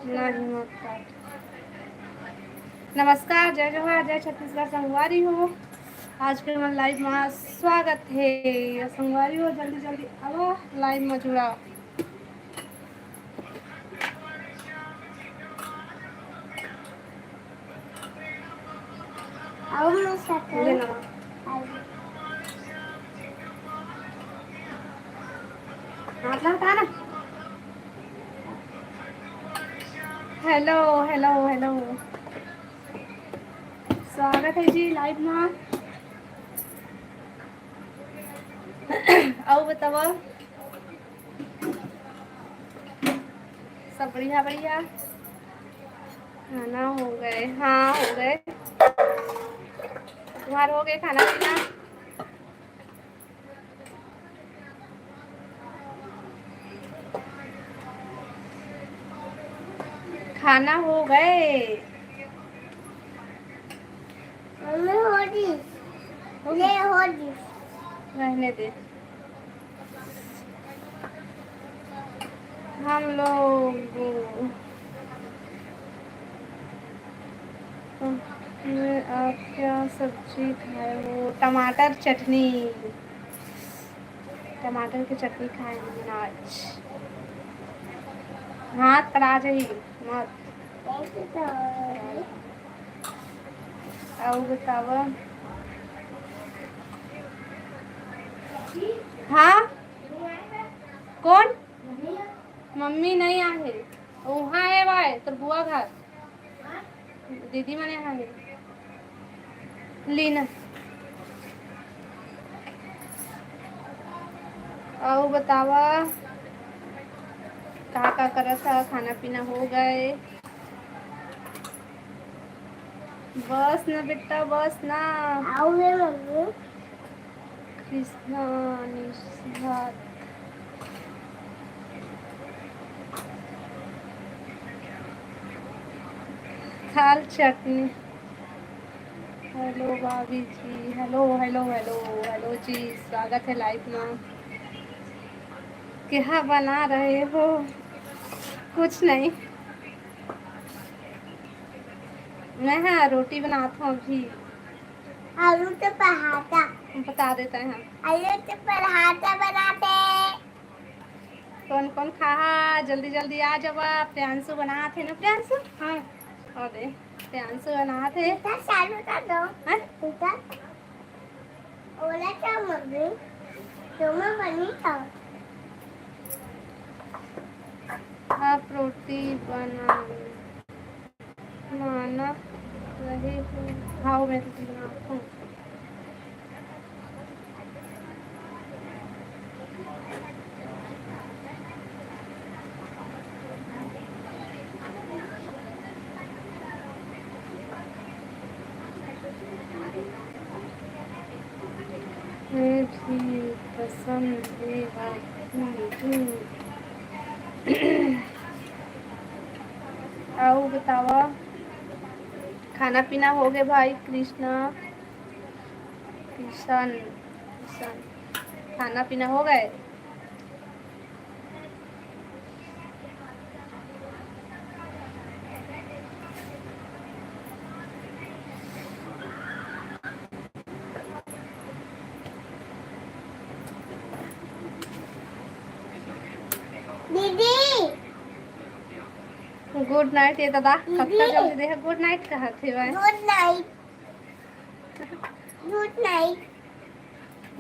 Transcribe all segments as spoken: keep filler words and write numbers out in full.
नहीं, मत काट। नमस्कार, जय जोहार, जय छत्तीसगढ़ संगवारी हो। आज के हमर live मा स्वागत हे। संगवारी हो, जल्दी जल्दी आवो, live मा जुड़ाव। आओ, मैं साथ ले ना। हाथ ला, हटा ना। Hello, hello, hello। स्वागत हे जी live मा। अउ बतावा, सब बढ़िया, बढ़िया। खाना हो गए? हाँ, हो गए। तुम्हार हो गए खाना पीना? खाना हो गए? मम्मी, हो गई। हो गई? ले, हो गई। रहने दे। हम लोग में आप क्या सब्जी खाए हो? टमाटर चटनी, टमाटर के चटनी खाए हमन आज। हाथ करा जाही मत। अउ बतावा। हाँ, कौन? मम्मी नहीं आहे, वहाँ है, वहाँ है तोर बुआ घर, दीदी मने यहाँ है। लीना, अउ बतावा, का का करत ह? खाना पीना हो गए? बस ना बेटा, बस ना। आओ रे मम्मी। कृष्णा निषाद। थाल चटनी। Hello भाभी जी, hello, hello, hello, hello जी, स्वागत है live में। क्या बना रहे हो? कुछ नहीं, मैं, हाँ, रोटी बनात हूँ अभी। आलू के पराठा। बता देते हैं। आलू के पराठा बनाते। कौन कौन खाहा? जल्दी जल्दी आ जावा। प्रियांशु बनात हे ना, प्रियांशु? हाँ। और दे, प्रियांशु बनात हे। बेटा, चालू कर दो। हैं? बेटा, ओला क्या मम्मी? तुम्हें बनी था। आप रोटी बना। माना रहे हो। हाव, मैं तो बनात हूँ। मैं भी पसंद है बाबू। अउ बतावा, खाना पीना हो गए भाई कृष्णा? किशन, किशन, खाना पीना हो गए? दीदी। Good night ये दादा, दीदी। कतका जल्दी देहा good night कहत हे भाई। Good night। Good night।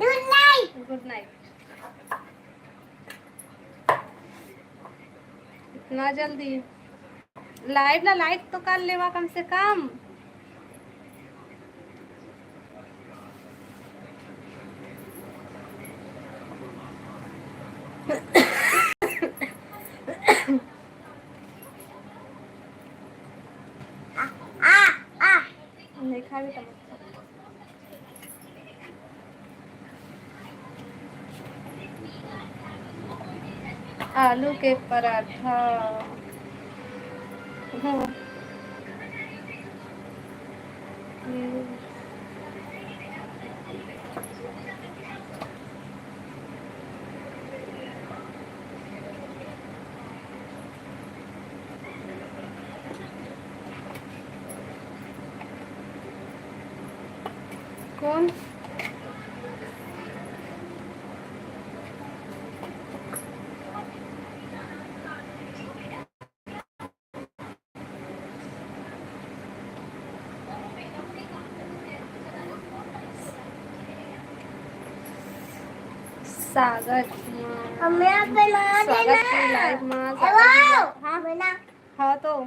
Good night। Good night। इतना जल्दी? Live ला like तो कर लेवा कम से कम। नहीं खावे तो मत खा। आलू के पराठा। हम्म। कौन? स्वागत मा, हमें आप बना स्वागत देना। के live मा, स्वागत हेलो। मा। हाँ। बना। हाँ तो,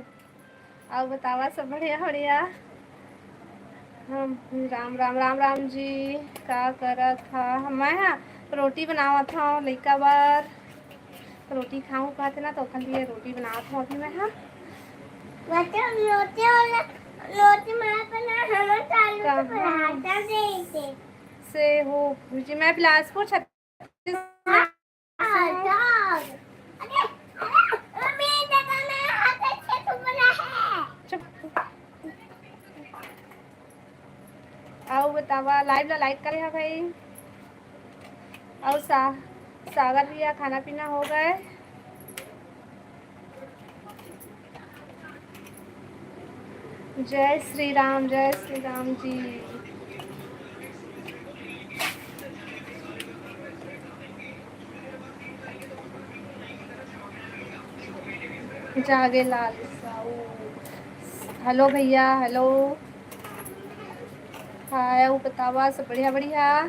अउ बतावा सब बढ़िया, बढ़िया? हम राम, राम, राम, राम जी। का करत हा? मैं हा रोटी बनावत हव लइका बर। रोटी खाऊं कहत हे ना, तो ओखर लिए रोटी बनावत हव अभी मैं हा। मतलब रोटी वाला, रोटी मार बना, हम तो आलू का के पराठा देते। से हो जी, मैं बिलासपुर छत्तीसगढ़। हाँ, हाँ। अरे, अरे, अरे, मेरे दादा ने हाथ से छू बोला है। चुप। अउ बतावा, live ला like करे हा भाई। अउ सा-, सागर भैया, खाना पीना हो गए? जय श्री राम, जय श्री राम जी। जागे लाल साहू। हेलो भैया, हेलो। हाय, अउ बतावा, सब बढ़िया, बढ़िया?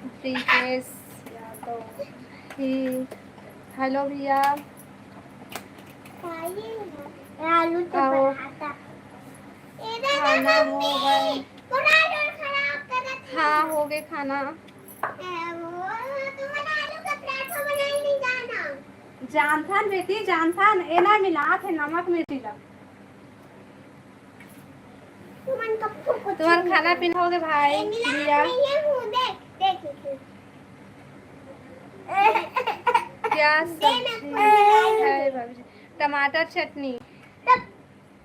प्रीतेश यादव। ही, हेलो भैया। आलू के आओ। पराठा। इधर खाना हो गए। पूरा रोड खराब करत है। हाँ, हो गए खाना। ए, वो, तुमन आलू का पराठा बनाए नहीं जाना। जानथन बेटी, जानथन, एला मिलात हे नमक मिर्ची ला। तुमन कब को कुछ तुम्हार नहीं खाना पीना हो गए भाई, ए, मिला भैया? नहीं है, वो देख, देख, देख। क्या दे ना सब्जी कोई है, भाभी जी? टमाटर चटनी। तब,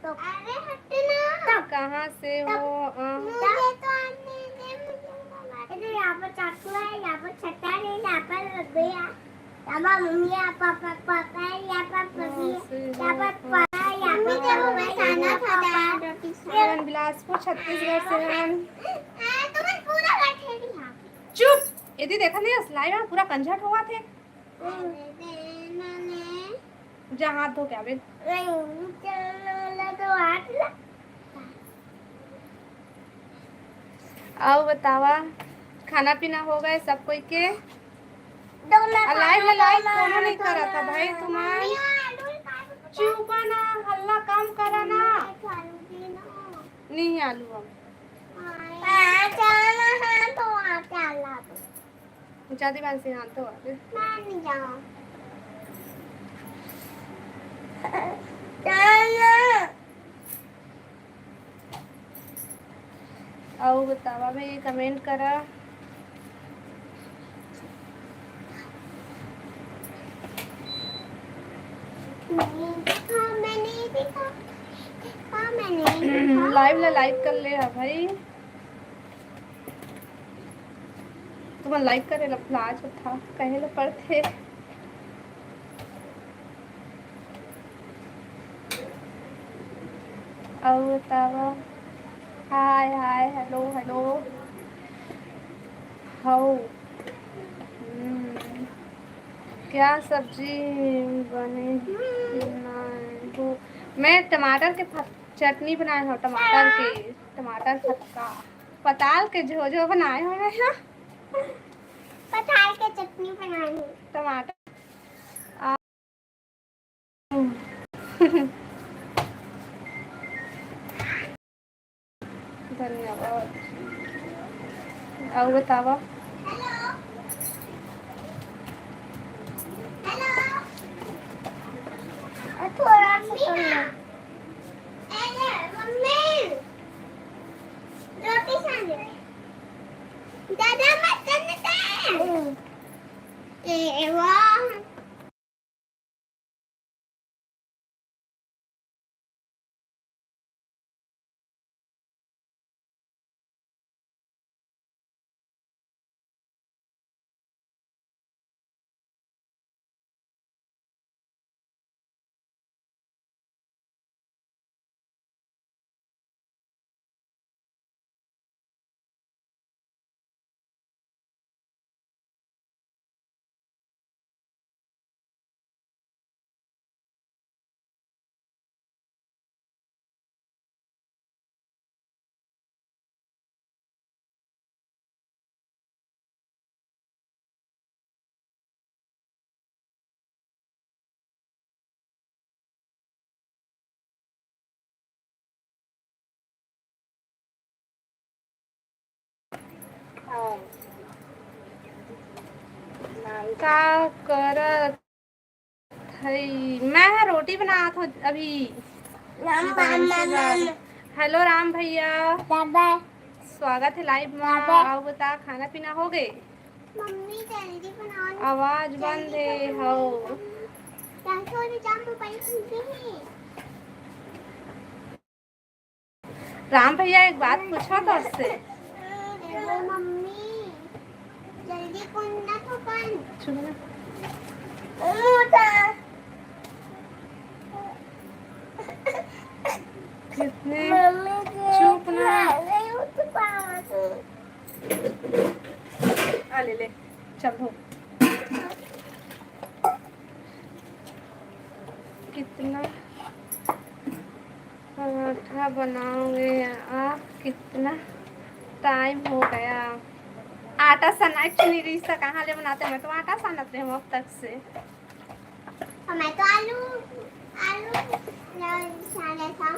तो अरे हट ना। तब, कहाँ से तब हो? अ, मुझे तो आने दे, मुझे तो आने दे। अरे, यहाँ पर चाकू है, यहाँ पर छट्टा है, यहाँ पर लड्डू है। पापा, मम्मी, या पापा, पापा, या पापा, मम्मी, या पापा, या पापा, मम्मी, जब मैं खाना खाता है, रोटी खाना। हमन बिलासपुर, छत्तीसगढ़ से हन। हाँ, तो मैं पूरा बैठे रही हूँ। चुप! यदि देखा नहीं, असलाई में पूरा कंझट हुआ थे। हम्म। जा हाथ धो के आवे। नहीं, चलो, ला तो हाथ ला। अउ बतावा, खाना पीना हो गए सब कोई के? अलाई हलाई कोनो नहीं करत है भाई तुम्हार। चुपा ना, हल्ला कम करा ना। नहीं आलू अब। हाँ, चलो ना, हाँ, तो आटा ला दो। जादी बांसी हाँ तो आवे। मैं नहीं जाऊँ। चलो ना। अउ बतावा भाई, comment करा। नहीं देखा, मैंने देखा। हाँ, मैंने देखा। Live ला like कर ले हा भाई। तुमन like करे ला लाज होत हे, कहे ला पड़थे। अउ बतावा, hi hi, hello hello। हव। हम्म। क्या सब्जी बने? नहीं, वो, मैं टमाटर के फत-, चटनी बनाए हव, टमाटर के, टमाटर फटका। पताल के झोझो बनाए हव मैं ह। पताल के चटनी बनाए हव। टमाटर। आ, धन्यवाद। अउ बतावा। थोड़ा सा कर लो। दादा मत करने दे। हम्म। ए, वाह। का करत हई? मैं ह रोटी बनात हूँ अभी। हेलो राम भैया, स्वागत है लाइव में। आओ बता, खाना पीना हो गए? मम्मी जल्दी बनाओ ना। आवाज बंद है। हो। राम भैया, एक बात पूछा तो से। मम्मी, जल्दी कौन ना तो कौन। चुप ना। कितने? चुप ना। आ ले ले, चल हो। कितना पराठा बनाओगे आप? कितना टाइम हो गया? आटा सना के नहीं रही सा, कहाँ ले बनाते? मैं तो आटा सानत रहे हूँ अब तक से। और मैं तो आलू, आलू छाने था।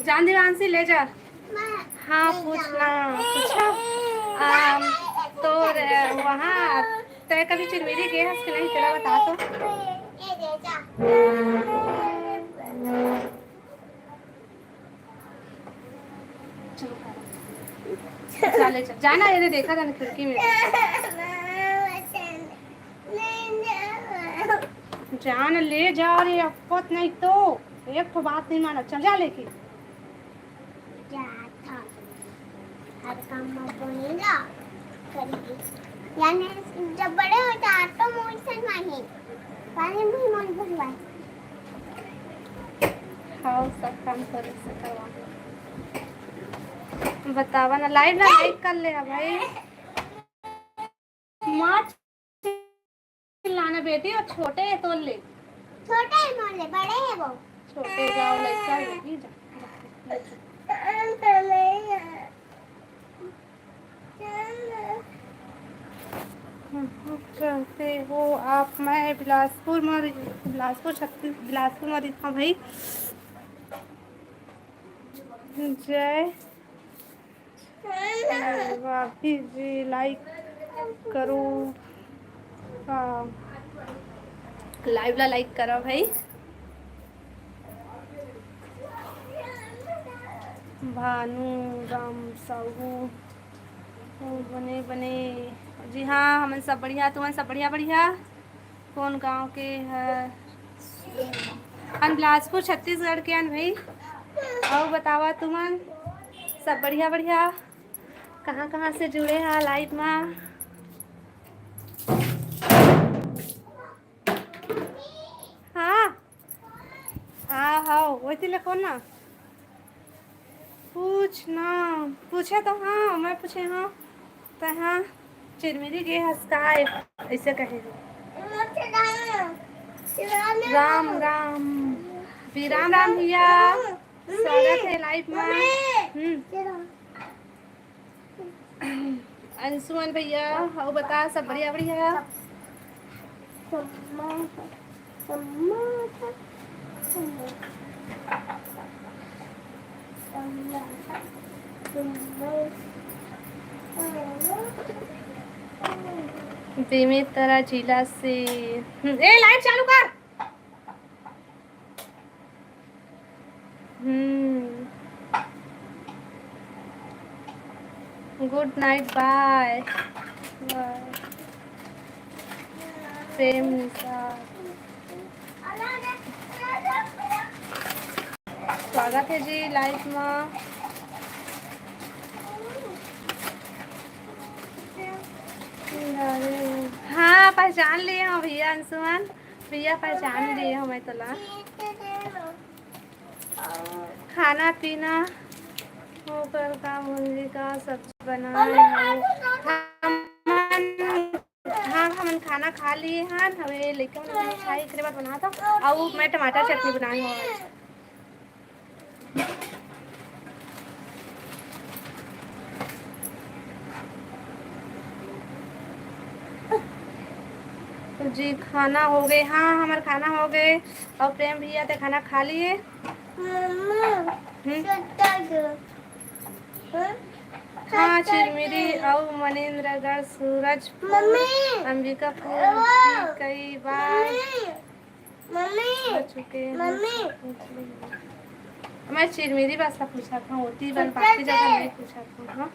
जान दीवानसी, ले जा। हाँ, पूछ ना, पूछा। आम, तो वहाँ तय कभी चिरमिरी गे हस कि नहीं, तेरा बता तो। चल, ले चल। जाना, ये देखा था ना खिड़की में। जान ले जा रे, अक्कत नहीं तो एक ठो बात नहीं माना। चल जा लेके। जात हन। हर काम म बोलेला करेगी। यानी जब बड़े हो जाए तो मोर से नहीं। पानी भी मन भरवाए। हाँ, सब काम करे से करवा। बतावा ना, लाइव ना लाइक कर ले हा भाई। माँ चिल्लाना बेटी, और छोटे है तो ले। छोटे है मोर ले, बड़े है वो। छोटे जाओ, लइका है बेटी, जा। कहाँ रहते हो आप? मैं बिलासपुर में रही, बिलासपुर छत्तीस, बिलासपुर में रही था भाई। जय भाभी जी, लाइक करो। हाँ, लाइव ला लाइक करो भाई। भानु राम साहू, ओ, बने बने जी। हाँ, हमन सब बढ़िया, तुमन सब बढ़िया? बढ़िया। कौन गांव के है? हम बिलासपुर, छत्तीसगढ़ के हन भाई। अउ बतावा तुमन, सब बढ़िया? बढ़िया। कहाँ कहाँ से जुड़े हा लाइव मा? हाँ, हाँ, हाँ, वही ले कौन ना? पूछ ना, पूछे तो हाँ, मैं पूछे हाँ, तो हाँ, चिरमिरी गे हस काय, ऐसे कहे। राम राम। भी राम राम भैया, स्वागत है लाइव में। हम्म। अंशुमन भैया, अउ बता, सब बढ़िया? बढ़िया। बेमेतरा जिला से। हम्म, ए, लाइट चालू कर। हम्म। Good night, bye। Bye। प्रेम निषाद। स्वागत है जी लाइव में। हाँ, पहचान लिए हो भैया अंशुमन। भैया, पहचान लिए हो मैं तोला। खाना पीना होकर का मुंजी का सब्जी बनाए हो? हमन, हाँ, हमन खाना खा लिए हन। हवे लइका मन खाई, एकरे बाद बनात हव। अउ मैं टमाटर चटनी बनाए हव आज। तो जी, खाना हो गए। हाँ, हमर खाना हो गए। अउ प्रेम भैया ते खाना खा लिए। मम्मा, हम्म। सुत्ता जो। हाँ, चिरमिरी अउ मनेन्द्रगढ़, सूरजपुर, मम्मी। अंबिकापुर वो। भी कई बार मम्मी। मम्मी। आ चुके हैं। मम्मी। मैं चिरमिरी बस ला पूछत हूँ, ओती बन बाकी जगह नहीं पूछत हूँ। हाँ।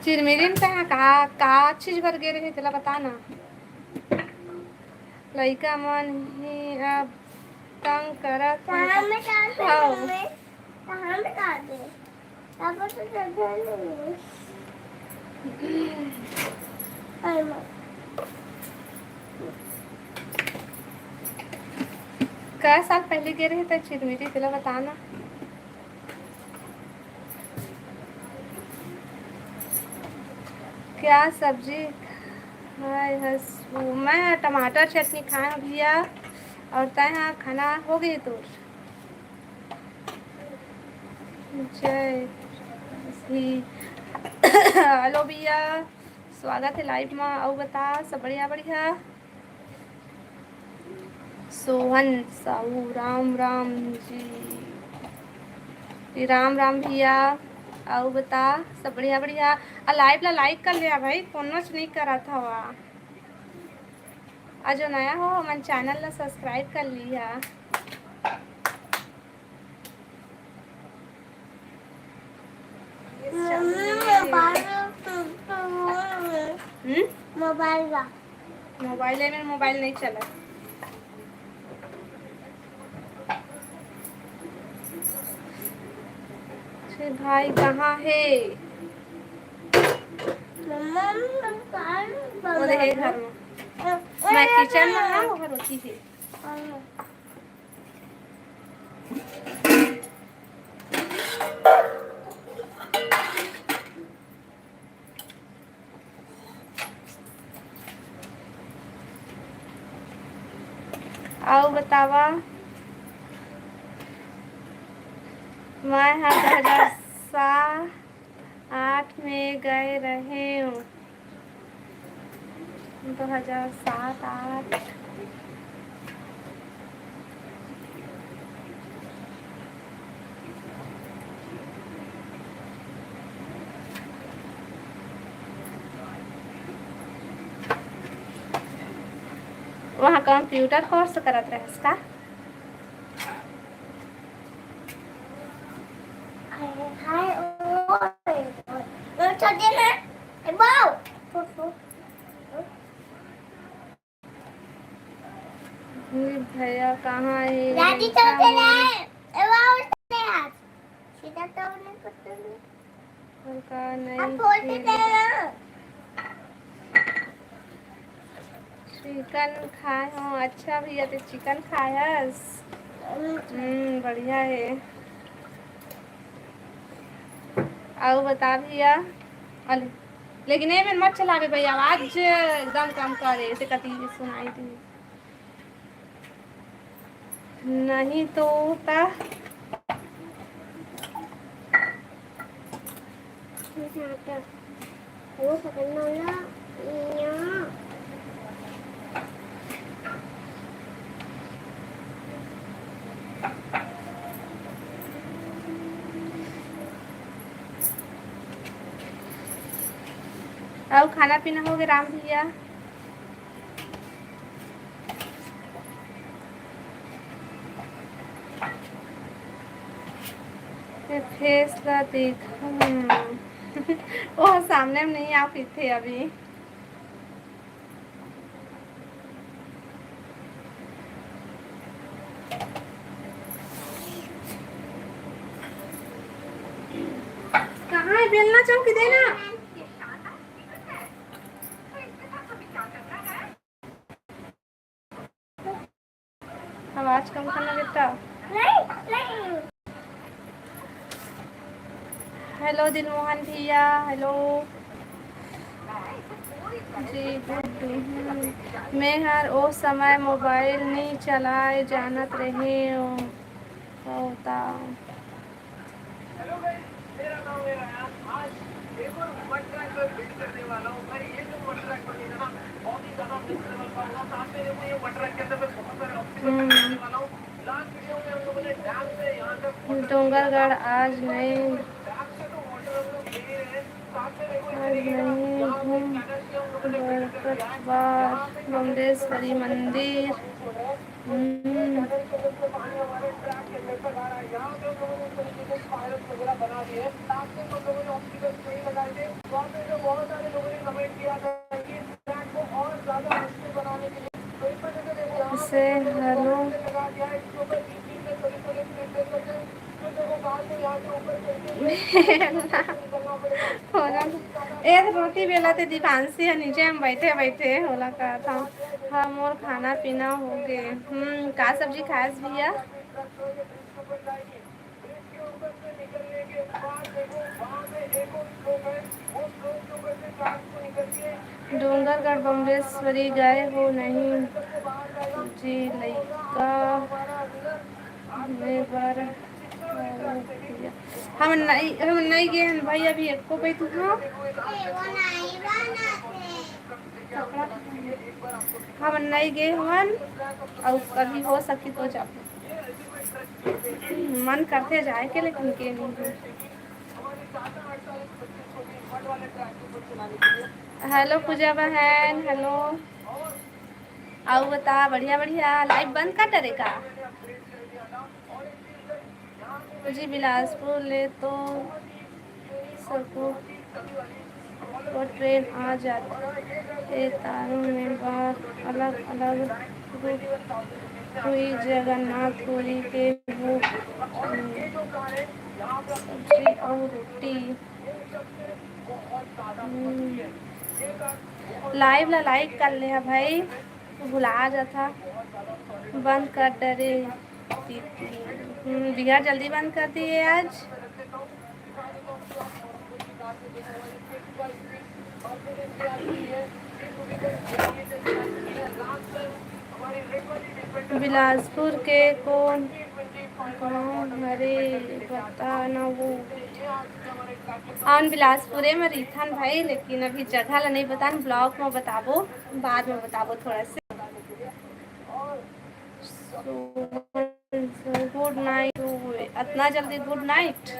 चिरमिरी में तैं का, का चीज बर गे रहे, तेला बता ना। लइका मन ही अब तंग करत हे। कहाँ में डाल दे हव। मम्मी? कहाँ में डाल दे? पापा तो चल रहे हैं। अरे माँ। कै साल पहले गे रहे त चिरमिरी, तेला बता ना। क्या सब्जी खाए हस? मैं टमाटर चटनी खाए हूँ भैया, और तय हाँ खाना हो गई तोर? जय श्री। हेलो भैया, स्वागत है लाइव में। अउ बता, सब बढ़िया बढ़िया? सोहन साहू, राम राम जी। राम राम भैया, अउ बता, सब बढ़िया बढ़िया? आ लाइव ला लाइक कर लिया भाई, कोनोच नहीं करत हवा। आ जो नया हो, हमन चैनल ला सब्सक्राइब कर लिया। मोबाइल हम्म? मोबाइल का। मोबाइल है, मेरा मोबाइल नहीं चला। अरे भाई कहाँ है? मम्मा, मैं मोबाइल वो देखे घर में। मैं किचन में हूँ, वो रोटी है। हाँ। अउ बतावा, मैं ह दो हजार सात आठ में गए रहेंव। दो हजार सात आठ। वहाँ कंप्यूटर कोर्स करत रहस का? हाय, हाय, ओए, ओए, छोटे ना, ए, बाऊ, फुट, फुट। भैया कहाँ है? दादी छोटे ना, ए, बाऊ, छोटे हाथ। सीधा तो नहीं पकड़। का नहीं अब बोलते खेल। चिकन खाए हो? अच्छा भैया, ते चिकन खायस? हम्म, बढ़िया है। अउ बता भैया। अले, लेकिन ये में मत चलावे भैया, आवाज एकदम कम करे, ऐसे कति सुनाई दी। नहीं तो होता। वो पकड़ना वाला, यहाँ। अउ खाना पीना हो गया राम भैया? ये फेस ला देख, हम्म। ओह, सामने में नहीं आ पीथे अभी। कहाँ है बेलना चौकी देना? आवाज कम करना बेटा। हेलो दिलमोहन भैया, हेलो जी, गुड। हम्म, मैं हर ओ समय मोबाइल नहीं चलाए जानत रहे होता। हम्म। डोंगरगढ़ आज नहीं, आज नहीं घूम बरकत बार बम्लेश्वरी मंदिर। हम्म। से हेलो। ए रोटी बेला ते दीपांशी ह नीचे हम बैठे बैठे होला कहत हूँ। हाँ, मोर खाना पीना हो गए। हम्म, का सब्जी खाएस भैया? डोंगरगढ़ बम्लेश्वरी गए हो नहीं जी लइका? घूमे बर हम नहीं, हम नहीं गए हन भाई अभी एको पै। तू हाँ, हम नहीं गए हवन, अउ कभी हो सकी तो जाबो। मन करथे जाए के, लेकिन के नहीं है। हेलो पूजा बहन, हेलो। अउ बता, बढ़िया बढ़िया। लाइव बंद कर डरे का? जी, बिलासपुर ले तो सको तो ट्रेन आ जात। ए तारू में बार अलग अलग रूप हुई जगन्नाथ पुरी के भोग, सब्जी और रोटी। हम्म। लाइव ला लाइक कर ले हा भाई, भुला जाथा। बंद कर डरे दीदी। हम्म, बिहार जल्दी बंद कर दिए आज। बिलासपुर के कौन गाँव हरे बता ना वो। अन बिलासपुरे में रहिथन भाई, लेकिन अभी जगह ला नहीं बतान, ब्लॉग में बताबो, बाद में बताबो थोड़ा से। गुड नाइट। अतना जल्दी गुड नाइट?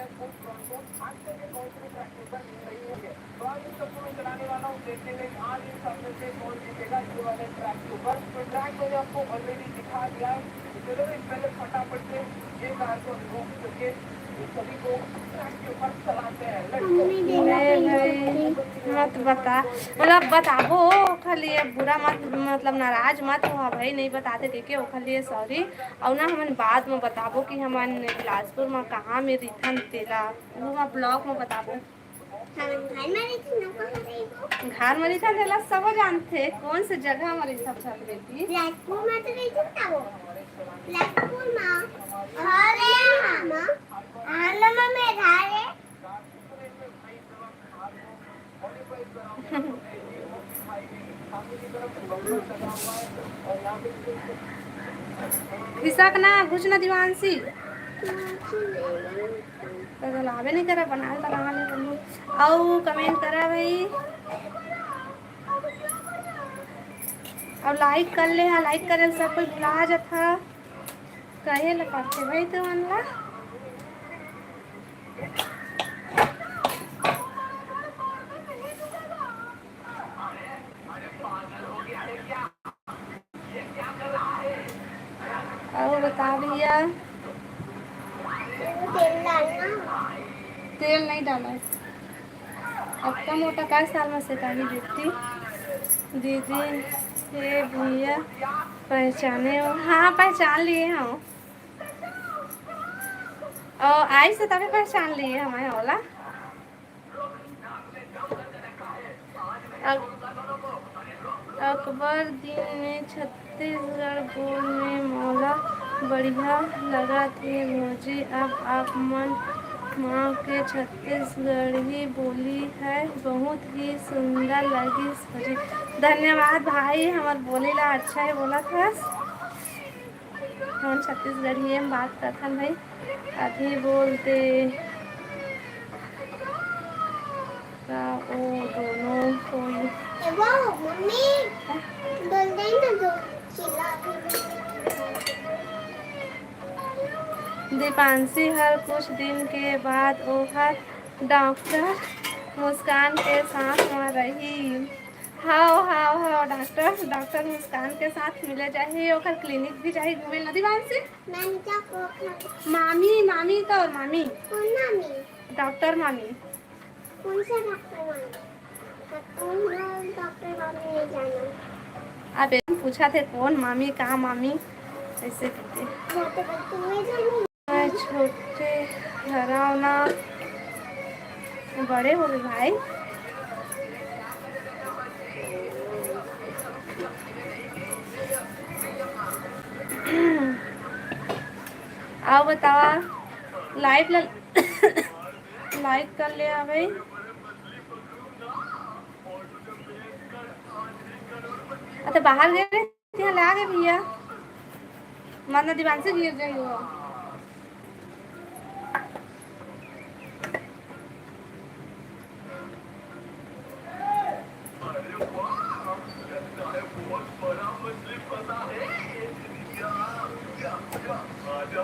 ले भाई, मत बता, मतलब बताबो ओखर लिए, बुरा मत, मतलब नाराज मत हो भाई, नहीं बताते के, के ओखर लिए सॉरी। अउ ना हमन बाद में बताबो कि हमन बिलासपुर में कहाँ में रहिथन तेला, वो हम ब्लॉग में बताबो। हमन घर में रहिथन, ना कहाँ रहिबो? घर में रहिथन तेला सब जानथे, कौन से जगह में रहिथन सब बेटी? बिलासपुर में तो रहिथन ना वो। बिलासपुर में। अरे हाँ, माँ। हाँ, ना, माँ, मैं घर है। खिसक ना, कुछ ना दिवांशी। तो लावे नहीं करा, बना ले, बना ले, बना ले। अउ कमेंट करा भाई। अउ लाइक कर ले, हाँ, लाइक करे सब कोई भुला जाथा। कहे ला पड़थे भाई तुमन ला। अउ बता भैया। तेल नहीं डाला है। अतका मोटा का साल में से काली बेटी? दीदी, हे भैया, पहचाने हो? हाँ, पहचान लिए हम। ओ, आई से तभी पहचान लिए हमें, होला। अक-, अकबर दिन में छत्तीसगढ़ बोल में मोला बढ़िया लगत हे भौजी। अब आप मन माँ के छत्तीसगढ़ी बोली है, बहुत ही सुंदर लगिस भौजी। धन्यवाद भाई, हमर बोली ला अच्छा है बोला था। हम छत्तीसगढ़ी में बात करथन भाई, अभी बोलते का ओ दोनों कोई। ए वो, मम्मी, बोल दे ना जो चिल्ला। दीपांशी हर कुछ दिन के बाद ओहर डॉक्टर मुस्कान के साथ म रही। हाव, हाव, हाव, डॉक्टर, डॉक्टर मुस्कान के साथ मिले जाही, ओकर क्लिनिक भी जाही घूमे ला। दीपांशी? मामी का पोखरा। मामी, मामी का और मामी? कौन मामी? डॉक्टर मामी। कौन सा डॉक्टर मामी? तो तुम लोग डॉक्टर मामी नहीं जाना। अबे पूछा थे कौन मामी, कहाँ मामी, ऐसे करते। वो तो बस तुम्हें जाना। मैं छोटे हराव ना, बड़े हो गए भाई। आओ बतावा, लाइव ल-, लाइव कर ले आ भाई। अच्छा, बाहर गए रहे, यहाँ ले आ गए भैया। मरना दीवान से गिर जाए वो।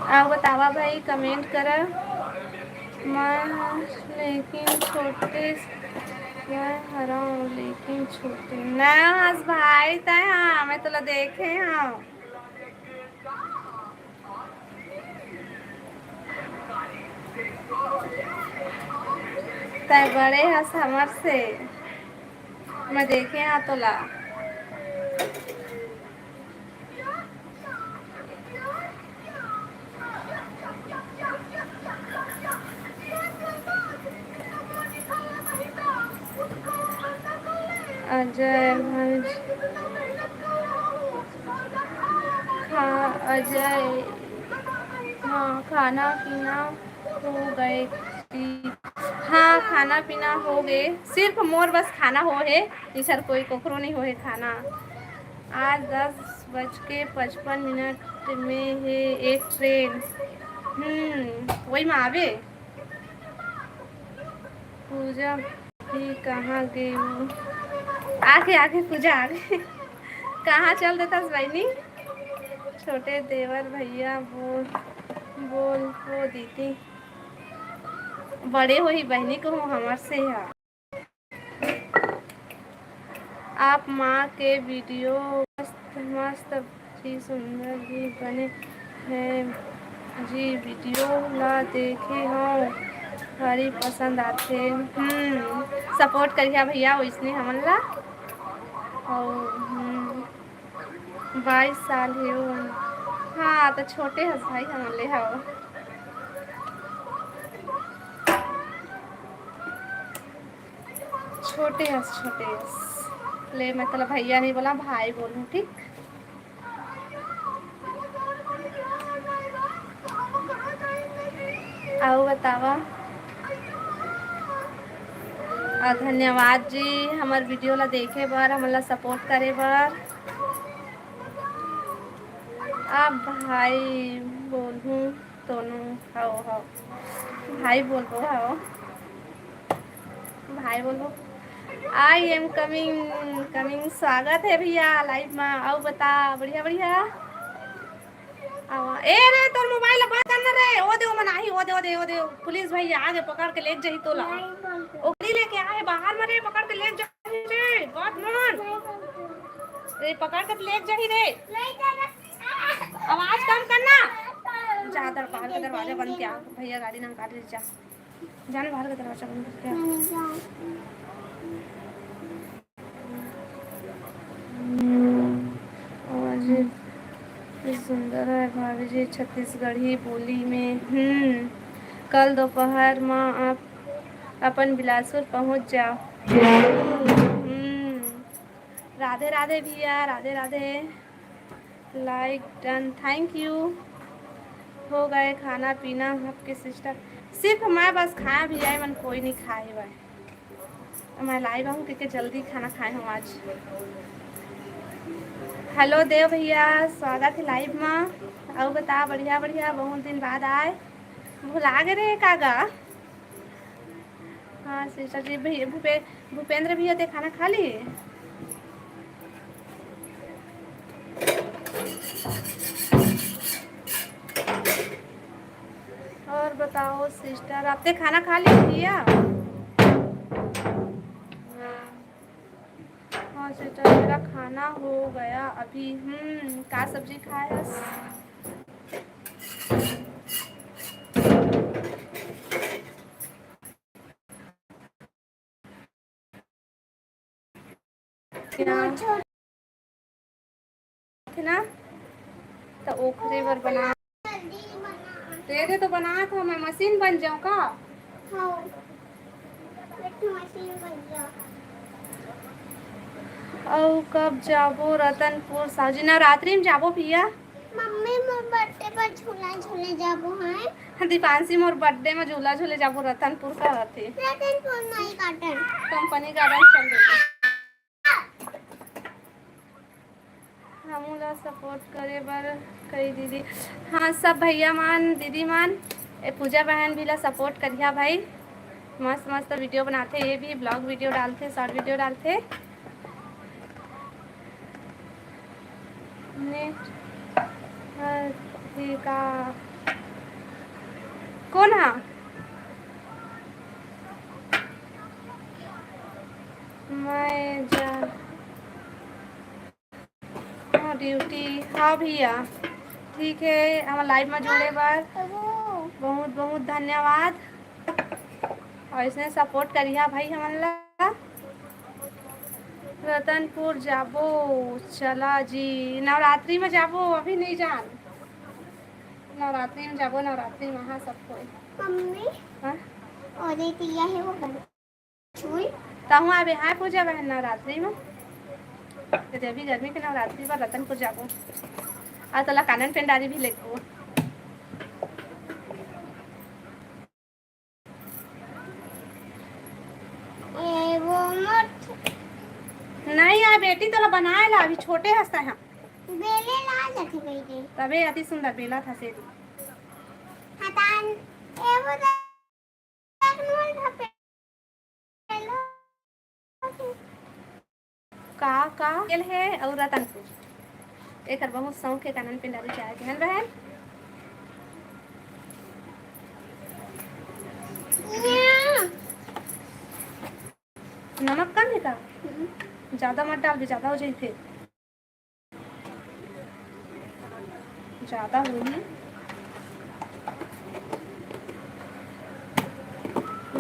आओ बतावा भाई, कमेंट करा। मैं लेकिन छोटे, मैं हराऊं लेकिन छोटे। ना हंस भाई, तय हाँ, मैं तोला देखे हाँ। तय बड़े हस हमर से, मैं देखे हाँ तोला। अजय भाई, खा-, अजय, हाँ, खाना पीना हो गए। हाँ, खाना पीना हो गए, सिर्फ मोर बस खाना हो हे, इधर कोई कोकरो नहीं हो हे खाना। आज दस बज के पचपन मिनट में हे एक ट्रेन। हम्म, वही में आवे। पूजा भी कहाँ गए वो? आगे, आगे पूजा आगे। कहाँ चल देता बहनी? छोटे देवर भैया बोल, बोल वो दीदी। बड़े होही बहनी को हमर से हा। आप माँ के वीडियो मस्त, मस्त जी, सुंदर भी बने हे जी। वीडियो ला देखे हव, भारी पसंद आथे। हम्म, सपोर्ट करिहा भैया, वैसने हमन ला। और हम्म, बाईस साल हे वो। हाँ, तो छोटे हस भाई हमन ले हव। छोटे हस, छोटे हस। ले, मैं तोला भैया नहीं बोला, भाई बोलूँ, ठीक? अउ बतावा। अउ धन्यवाद जी, हमर वीडियो ला देखे बर, हमन ला सपोर्ट करे बर। आप भाई बोलहूँ तोनू, हव, हव। भाई बोलबो, हव। भाई बोलबो, "I am coming, coming।" स्वागत हे भैया लाइव मा। अउ बता, बढ़िया, बढ़िया। आवा। ए रे, तोर मोबाइल ला बंद कर ना रे। ओ दे, ओमन आही, ओ दे, ओ दे, ओ दे। पुलिस भैया आगे पकड़ के लेके जाही तोला। ओकरी लेके आए बाहर मा रे, पकड़ के लेके जाही रे। बहुत मन। ए, पकड़ के लेके जाही रे। आवाज कम करना। जा, दर-, बाहर का दरवाजा बंद किया। भैया गाड़ी ना काट ले, जा। जाने बाहर का दरवाजा बंद कर दिया। आवाज भी सुंदर है भाभी जी, छत्तीसगढ़ी बोली में। हम्म, कल दोपहर में आप अपन बिलासपुर पहुंच जाओ। हम्म, राधे राधे भैया, Radhe Radhe. Like done, thank you। हो गए खाना पीना आपके सिस्टर? सिर्फ मैं बस खाया भी आए, मन कोई नहीं खाए हुआ है। मैं लाइव आहूँ क्योंकि जल्दी खाना खाए हूँ आज। हेलो देव भैया, स्वागत है लाइव में। अउ बता, बढ़िया बढ़िया, बहुत दिन बाद आए, भुला गए रहे का गा? हाँ सिस्टर जी, भैया भूपे-, भूपेंद्र भैया ते खाना खा लिए? सिस्टर, आपने खाना खा लिया भैया? हाँ सिस्टर, मेरा खाना हो गया अभी। हम्म, का सब्जी खाया? थे ना, तो ओखरे बर बना दे दे तो बनात हूँ मैं, मशीन बन जाऊँ का? हाँ, एक ठो मशीन बन जाओ। अउ कब जाबो रतनपुर साहू जी? नवरात्रि में जाबो भैया। मम्मी, मोर बर्थडे पर झूला झूले जाबो हैं। दीपांशी, मोर बर्थडे में झूला झूले जाबो रतनपुर का रथे। रतनपुर नहीं, गार्डन। कंपनी गार्डन चल देते। हमू ला सपोर्ट करे बर कही दीदी। हाँ, सब भैया मन, दीदी मन, ए पूजा बहन भी ला सपोर्ट करिहा भाई। मस्त मस्त वीडियो बनाथे, ये भी ब्लॉग वीडियो डालथे, शॉर्ट वीडियो डालथे। नेट हर हे का? कौन हा? मैं जा हाँ, ड्यूटी। हाँ भैया, ठीक है, हमर लाइव में जुड़े बर बहुत बहुत धन्यवाद। और इसने सपोर्ट करिहा भाई हमन ला। रतनपुर जाबो, चला जी, नवरात्रि में जाबो, अभी नहीं जान। नवरात्रि में जाबो, नवरात्रि में, हाँ, सब कोई। मम्मी, हाँ? और एक ये है, वो बन- चुल। तहूँ आबे हाँ पूजा बहन नवरात्रि में। तो अभी गर्मी के नवरात्रि पर रतनपुर जाबो। आ तोला कानन पेंडारी भी लेगबो। ए, वो मत। नहीं आ बेटी, तोला बनाए ला, अभी छोटे हस तैं। बेले ला जाथे बेटी। तबे अति सुंदर बेला था से। हतान, ए वो का, का? गेल हे अउ रतनपुर। एकर बहुत शौक हे कानन पेंडारी जाए के, है न बहन? नमक कम हे का? हम्म। ज्यादा मत डालबे, ज्यादा हो जाई फिर। ज्यादा होही।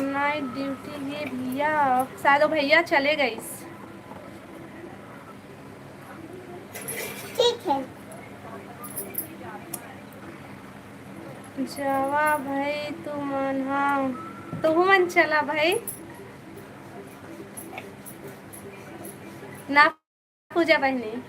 नाइट ड्यूटी हे भैया, शायद वो भैया चले गइस। ठीक है। जावा भाई तुमन, हाँ, तुहू मन चला भाई। ना पूजा बहिनी।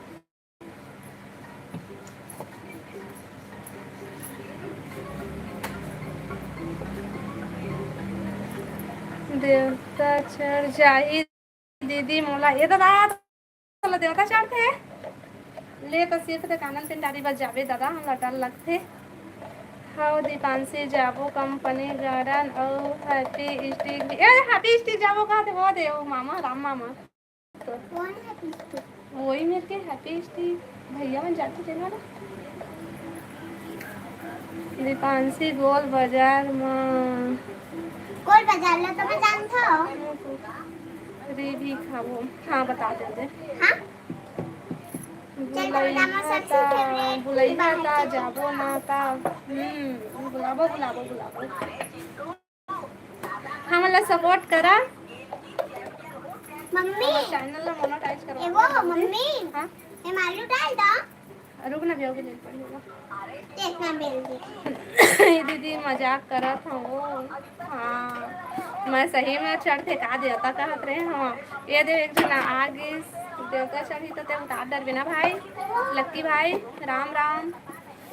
देवता चढ़ जाही दीदी मोला। ए दादा, तोला देवता चढ़थे? ले तो सिर्फ ते कानन पेंडारी बस जाबे दादा, हमला डर लगथे। हव दीपांशी, जाबो कंपनी गार्डन अउ हैप्पी स्टिक भी। ए, हैप्पी स्टिक जाबो कहा थे, वो दे, वो मामा, राम मामा। कौन है पीछे? वही मेरे के हैप्पी स्ट्रीट भैया मन जाते थे ना। दीपांशी गोल बाजार म। गोल बाजार ला तो मैं जानता हूँ। री भी खाबो। हाँ, बता देते। हाँ? बुलैया ता, बुलैया ता, जाबो ना ता। हम्म, बुलाबो, बुलाबो, बुलाबो। हमन ला सपोर्ट करा। मम्मी, हमर चैनल ला मोनेटाइज करवा। ए वो, मम्मी, हाँ? एमा आलू डाल दा। रुक ना, बेव के ले पड़ी होगा। इतना बेल दे। ये दीदी मजाक करत हूँ। हाँ, मैं सही में चढ़थे का देवता कहत रहे। हाँ, ये दे एक जना आ गिस, देवता चढ़ी तो ते उतार डरबे ना भाई। लक्की भाई, राम राम।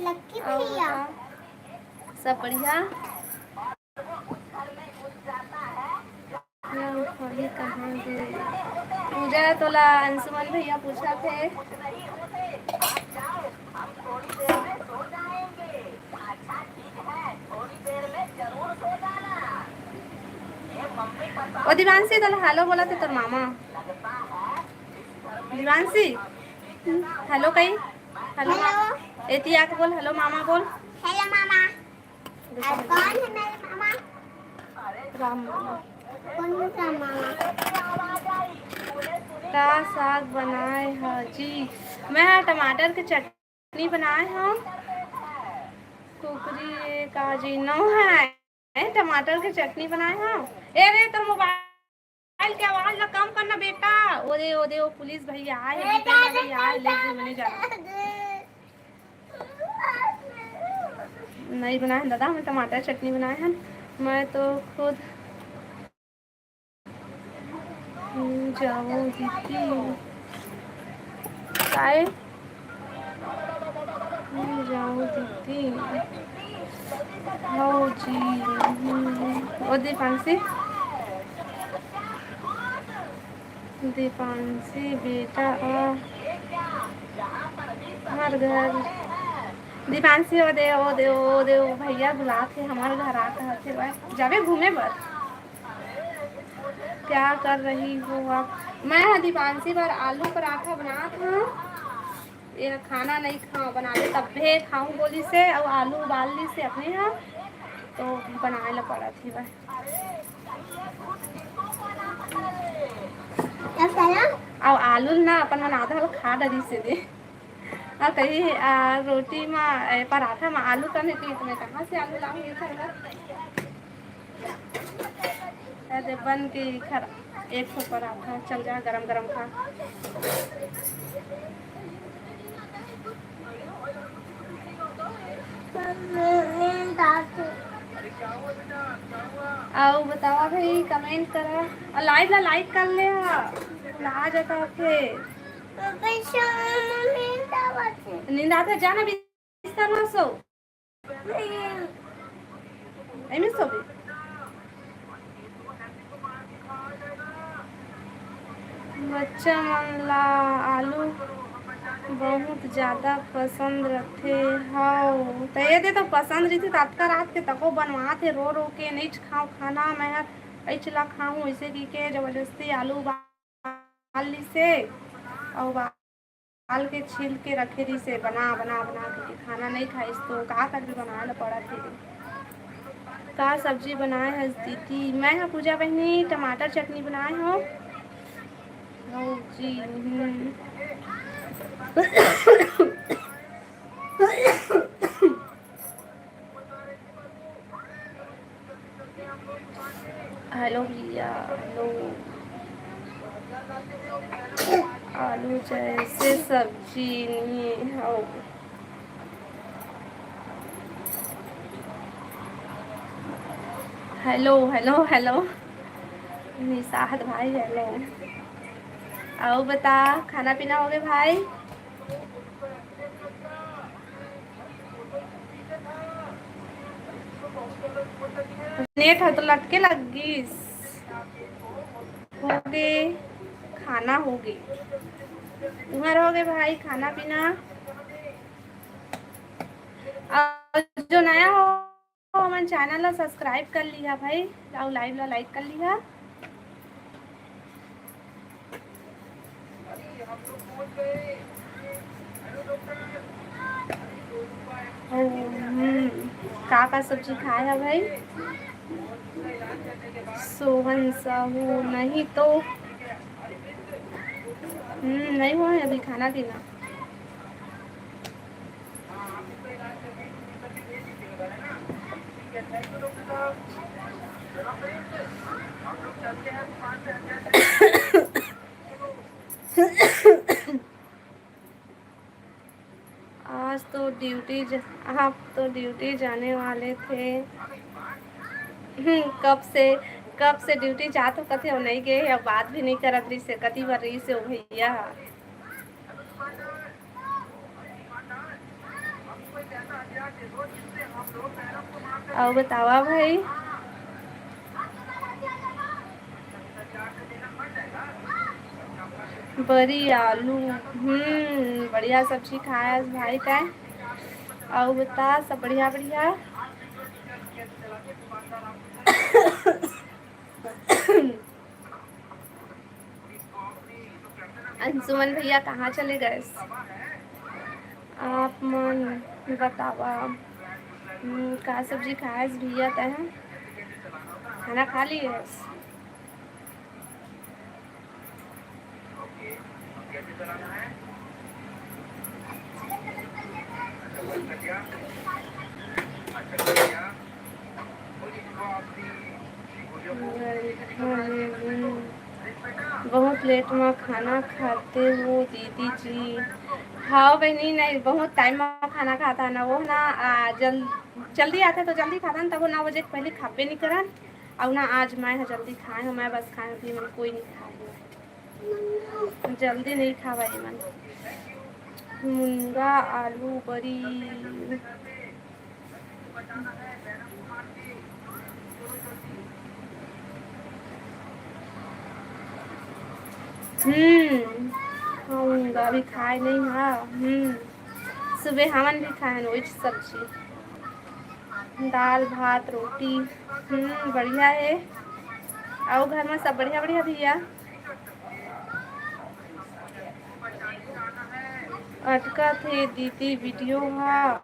लक्की भैया। सब बढ़िया। पूजा तोला अंशुमन भैया पूछा थे। ओ दिवांशी, तोला हेलो बोला थे तोर मामा। दिवांशी, हेलो कही। हेलो। हेलो। एती आके बोल, हेलो मामा बोल। हेलो मामा। और कौन है मेरे मामा? राम मामा। का साग बनाए ह जी? मैं ह टमाटर के चटनी बनाए हव। कुकरी ए का जी? नो है, टमाटर के चटनी बनाए हव। ए रे, तोर मोबाइल के आवाज ला कम करना बेटा। ओदे, ओदे, ओ पुलिस भैया आए हे, भैया आए, ले, ले, मने जा। नहीं बनाए हैं दादा, मैं टमाटर चटनी बनाए हैं। मैं तो खुद, हम्म, जाओ दीदी। काय? हम्म, जाओ दीदी। हो जी। हम्म, ओ दीपांशी। दीपांशी बेटा आ हमार घर। दीपांशी, ओ दे, ओ दे, ओ दे, ओ भैया बुलात हे, हमार घर आ कहत हे, जाबे घूमे बर। क्या कर रही हो आप? मैं ह दीपांशी बर आलू पराठा बनात हव। ये खाना नहीं खाओ, बना ले तब्बे खाऊं बोली से, अउ आलू उबाल ली से अपने यहाँ, तो बनाए ला पड़त हे बस। अउ आलू ना अपन मन आधा ल खा डरी से दे। अउ कही, आ, रोटी मा, ए, पराठा मा आलू कम हे, तो मैं कहाँ से आलू लाऊंगी? अरे बन के खर-, एक ठो पराठा चल जा, गरम गरम खा। अउ बतावा भाई, comment करा अउ live ला like कर ले हा, भुला जाता होथे। नींद आथे, जाना बिस्तर में सो। एमे सोबे। बच्चा मन ला आलू बहुत ज्यादा पसंद रथे। हव, त ये दे तो पसंद रहिथे, त अतका रात के तको बनवात हे, रो रो के, "नइ खाओ खाना, मैं हर अइच ला खाऊं," ऐसे की के जबरदस्ती आलू उबाल लिसे, अउ उबाल के छील के रखे रिसे, बना, बना, बना के खाना नहीं खाइस तो का करबे, बनाए ला पड़त हे। का सब्जी बनाए हस दीदी? मैं ह पूजा बहिनी टमाटर चटनी बनाए हव। भौजी, हम्म। हेलो भैया, हेलो। आलू जैसे सब्जी नहीं हो। Hello, hello, hello. निषाद भाई, हेलो। अउ बता, खाना पीना होगे भाई? नेट ह तो लटके लग गिस। होगे, खाना होगे। तुम्हारा होगे भाई खाना पीना? अउ जो नया हो, हमन channel ला subscribe कर लिहा भाई, अउ live ला like कर लिहा। हम्म, का का सब्जी खाए हा भाई? सोहन साहू नहीं तो, हम्म, नहीं हुआ है अभी खाना पीना। आज तो ड्यूटी ज-, आप तो ड्यूटी जाने वाले थे। हम्म, कब से, कब से ड्यूटी जात हो कथे, वो नहीं गए, अब बात भी नहीं करत रही से, कति बार रही से वो भैया। अउ बतावा भाई, बरी आलू, हम्म, बढ़िया सब्जी खाए आज भाई तैं। अउ बता, सब बढ़िया बढ़िया। अंशुमन भैया कहाँ चले गए? आप मन बतावा, हम्म, का सब्जी खाएस भैया तैं? खाना खा लिए? बहुत लेट में खाना खाते हो दीदी जी। हाँ बहनी, नहीं, बहुत टाइम में खाना खाता है ना, वो ना, आ, जल-, जल्दी आते तो जल्दी खाता ना, तब वो नौ बजे के पहले खाबे नहीं करन। और ना आज मैं ह जल्दी खाए हूँ, मैं बस खाए हूँ, अभी मन कोई नहीं खाए हूँ। जल्दी नहीं खावा ये मन। मुनगा आलू बरी। हम्म, मुनगा भी खाए नहीं हा। हम्म, सुबह हमन भी खाए वही सब्जी, दाल भात रोटी। हम्म, बढ़िया है। आओ घर में सब बढ़िया बढ़िया भैया। अटकत हे दीदी वीडियो हा।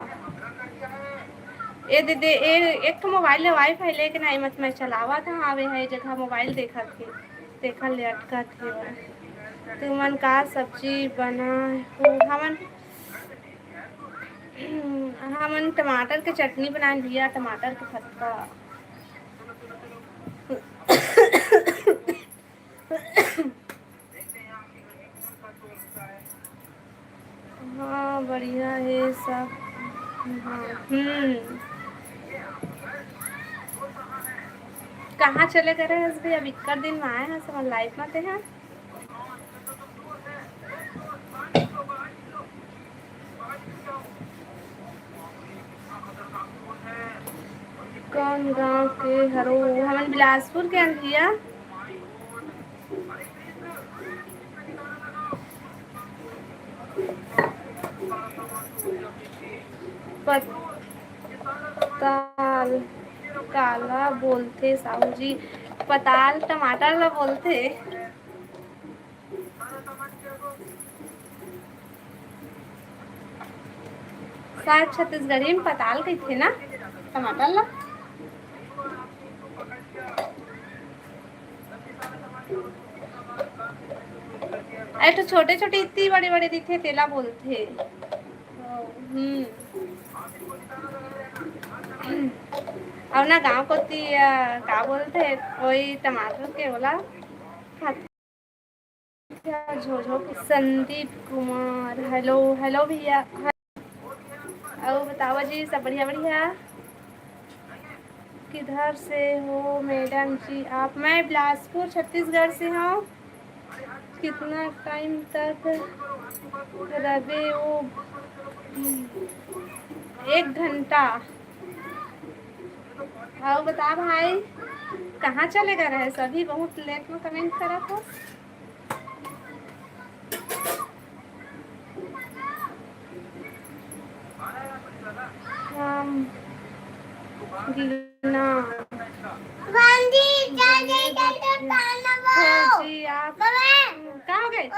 ए दीदी, ए, एक ठो मोबाइल ले वाईफाई लेके ना, एमच मैं चलावत हा, आवे है जगह मोबाइल देखत हे, देखल ले अटकत हे। तुमन का सब्जी बना हो? हमन, हमन टमाटर के चटनी बनाए भैया, टमाटर के फतका। हाँ, बढ़िया है सब। हाँ, हम्म। कहाँ चले गए रहे हस भैया? अब इक्कर दिन में आए हैं, समझ लाइफ में ते हैं। कौन गांव के हरो? हमन बिलासपुर के अंधिया। पताल काला बोलथे साहू जी? पताल टमाटर ला बोलथे। शायद छत्तीसगढ़ी में पताल कहिथे ना टमाटर ला। अरे तो छोटे छोटे इतनी बड़े बड़े दिखे तेला बोलथे। हम्म। और ना गांव कोती, अ, का बोलथे कोई टमाटर के ओला खाथे। संदीप कुमार, हेलो, हेलो भैया। अउ बतावा जी, सब बढ़िया, बढ़िया? किधर से हो मैडम जी आप? मैं बिलासपुर, छत्तीसगढ़ से हूँ। कितना टाइम तक रबे वो? एक घंटा। अउ बता भाई, कहाँ चले गए रहे सभी? बहुत लेट में कमेंट करत हो। हम गीना। हाँ जी, आप कहाँ गए?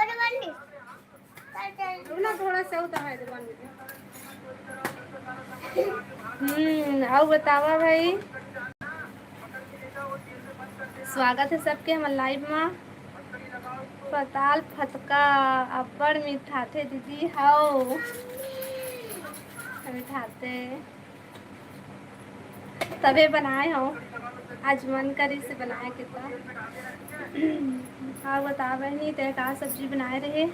रुक ना, थोड़ा सा उधर है, दे बन गया। हम्म, अउ बतावा भाई, स्वागत है सबके हमर लाइव में। पताल फतका अब्बड़ मिठाथे दीदी, हव मिठाथे। तभे बनाए हव, आज मन करिस बनाए के त। हाँ, बता बहिनी, तैं का सब्जी बनाए रहे?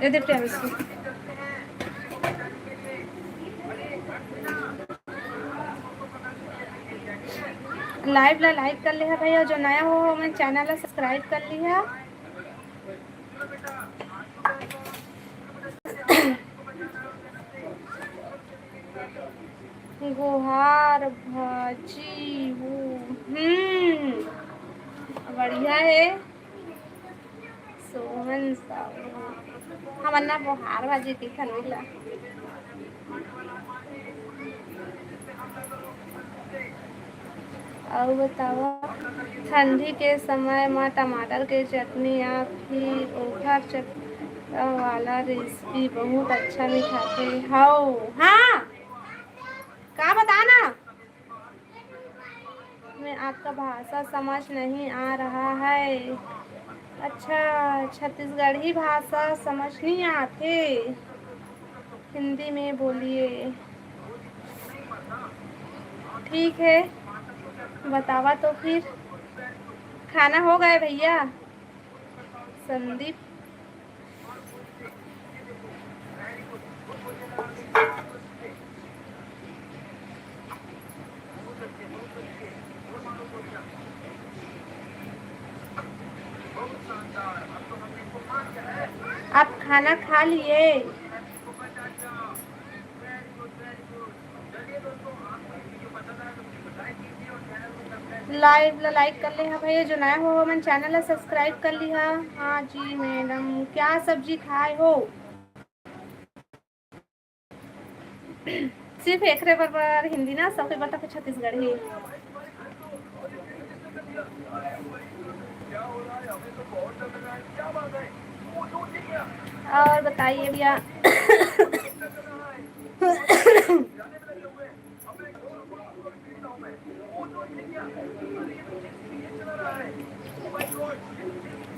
ये दे प्याज। लाइव ला लाइक कर लिहा भाई, अउ जो नया हो, हमन चैनल ला सब्सक्राइब कर लिहा। गोहार भाजी वो, हम्म, बढ़िया है। सोहन साहू, हमन ना बोहार भाजी कहिथन ओला। अउ बतावा, ठंडी के समय म टमाटर के चटनी या फिर ओखर चट-, वाला रेसिपी बहुत अच्छा मिठाथे। हव, हाँ, का बताना? मैं आपका भाषा समझ नहीं आ रहा है। अच्छा, छत्तीसगढ़ी भाषा समझ नहीं आथे, हिंदी में बोलिए। ठीक है, बतावा तो फिर। खाना हो गए भैया? संदीप। आप खाना खा लिए? Live ला like कर ले हा भैया, जो नया हो हमन channel ला subscribe कर लिहा। हाँ जी मैडम, क्या सब्जी खाए हो? सिर्फ एकरे बर, बर हिंदी ना, सबके बर तो छत्तीसगढ़ी। और बताइए भैया।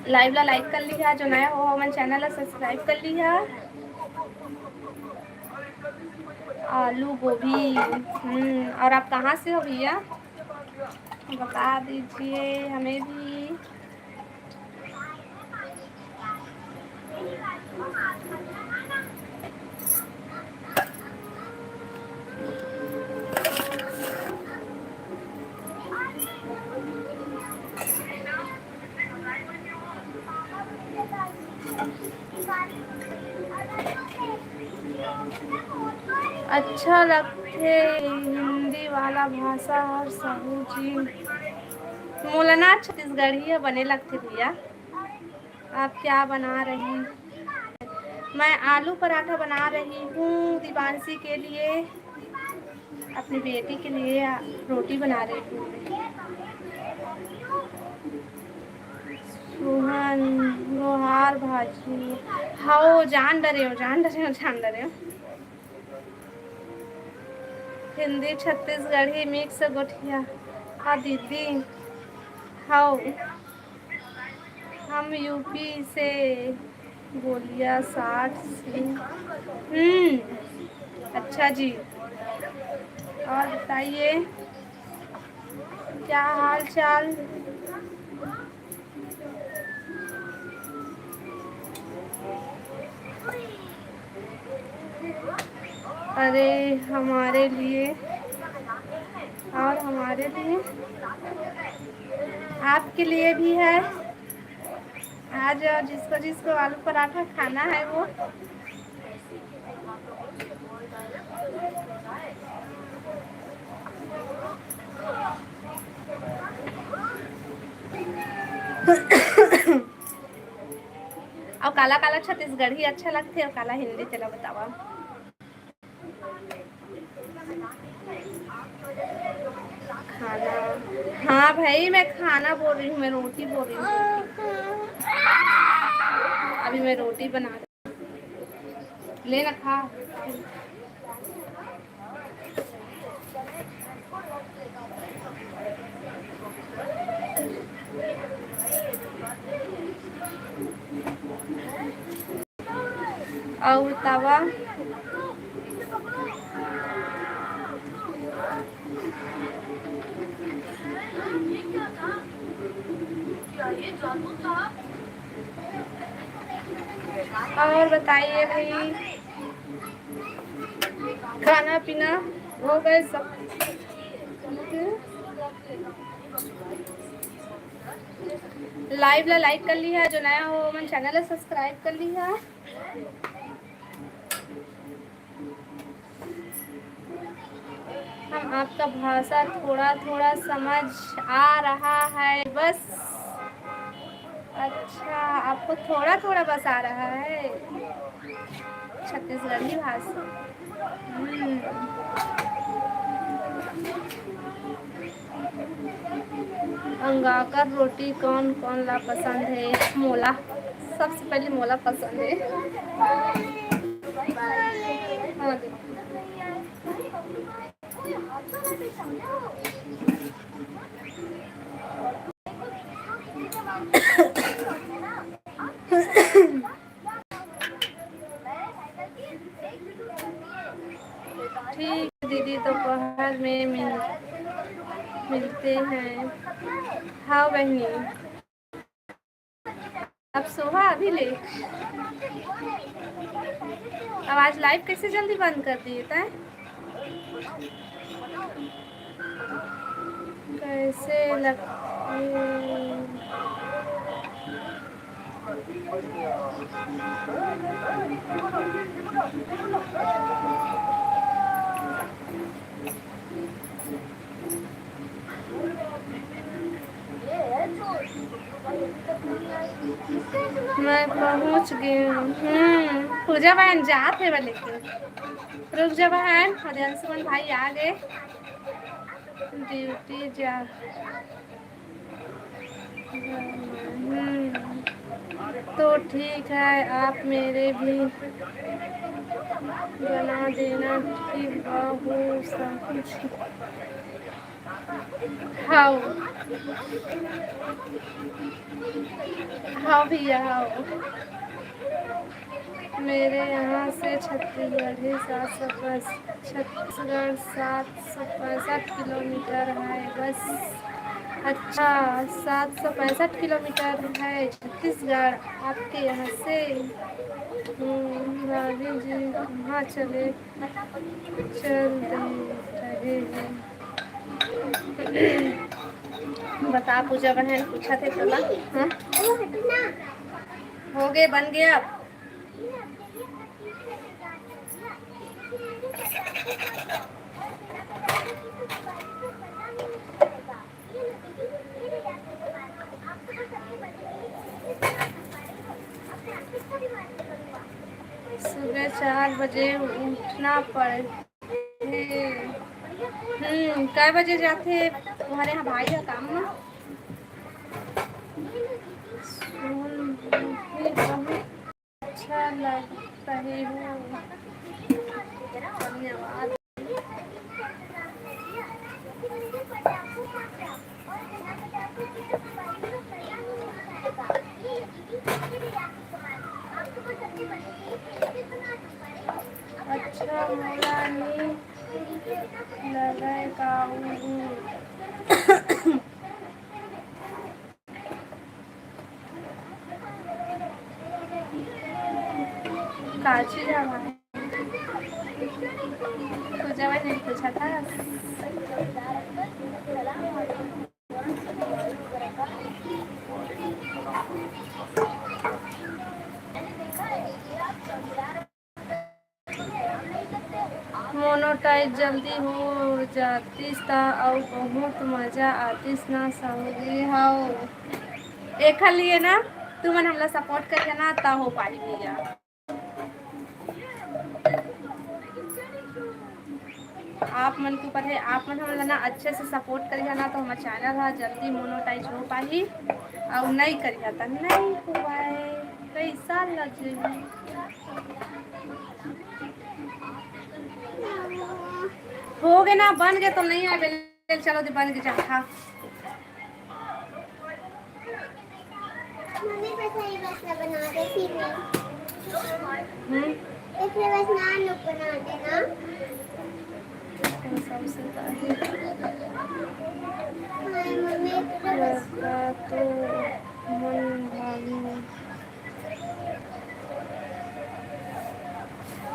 Live ला like कर लिहा, जो नया हो हमन channel ला subscribe कर लिहा। आलू गोभी। हम्म, और आप कहाँ से हो भैया, बता दीजिए हमें भी। अच्छा लगथे हिंदी वाला भाषा हर साहू जी। मोला ना छत्तीसगढ़ी ह बने लगथे भैया। आप क्या बना रही? मैं आलू पराठा बना रही हूँ दिवांशी के लिए, अपनी बेटी के लिए रोटी बना रही हूँ। सोहन, गोहार भाजी। हव, जान डरेव, जान डरेव, जान डरेव। हिंदी छत्तीसगढ़ी mix गोठिया। हाँ दीदी, हव, हम यूपी से, बोलिया साठ से। हम्म, अच्छा जी, और बताइए, क्या हाल चाल? अरे, हमारे लिए और हमारे लिए, आपके लिए भी है। आ जाओ, जिसको जिसको आलू पराठा खाना है वो। अउ काला काला छत्तीसगढ़ी अच्छा लगथे अउ काला हिंदी, तेला बतावा। खाना, हाँ भाई, मैं खाना बोल रही हूँ, मैं रोटी बोल रही हूँ। अभी मैं रोटी बना रही हूँ। ले ना, खा। अउ तवा। और बताइए भाई, खाना पीना हो गए सब? Live ला like कर लिहा, जो नया हो मन channel ला subscribe कर लिहा। हम आपका भाषा थोड़ा थोड़ा समझ आ रहा है बस। अच्छा, आपको थोड़ा थोड़ा बस आ रहा है छत्तीसगढ़ी भाषा। हम्म। अंगाकर रोटी कौन कौन ला पसंद है? मोला सबसे पहले मोला पसंद है। हाँ, देखो। ठीक है दीदी, दोपहर में मिल, मिलते हैं। हाँ बहनी, अब सोहा अभी ले। अब आज लाइव कैसे जल्दी बंद कर दिए तय? कैसे लग मैं पहुंच गई हूँ। हम्म, पूजा बहन जात हे वाले के। रुक जा बहन, हरियांशु मन भाई आ गए। ड्यूटी जा। हम्म, तो ठीक है, आप मेरे भी बना देना कि बहू सब कुछ। हाँ, हाँ भैया, हाँ। मेरे यहाँ से छत्तीसगढ़ी सात सौ पैंसठ, छत्तीसगढ़ सात सौ पैंसठ किलोमीटर है बस। अच्छा, सात सौ पैंसठ किलोमीटर है छत्तीसगढ़ आपके यहाँ से। हम्म, भाभी जी कहाँ चले? चल दे रहे हैं। बता पूजा बहन, पूछा थे तोला। हाँ? हो गए, बन गया। सुबह चार बजे उठना पड़े। हम्म, कै बजे जाथे तुम्हारे यहाँ भाई का काम में? अच्छा लग रहे हो, धन्यवाद। अच्छा मोला नी लगय का ऊ। काची जावा है? तू जावा नहीं पूछा था। मोनोटाइज जल्दी हो जातिस त अउ बहुत मजा आतिस ना संगी। हव, एखर लिए ना तुमन हमला सपोर्ट करिया ना, त हो पाही भैया। आप मन के ऊपर है, आप मन हमला ना अच्छे से सपोर्ट करिया ना, तो हमर चैनल ह जल्दी मोनोटाइज हो पाही, अउ नहीं करिया त नहीं होवय, पैसा लग जाही। हो गए ना, बन गए तो नहीं आए, चलो दे बन के जा। हाँ। मम्मी, बस यही बस बना दे, ठीक है। हम्म। इसलिए बस नान लोग बना देना। सबसे पहले हाय मम्मी, तो बस तो मन भावना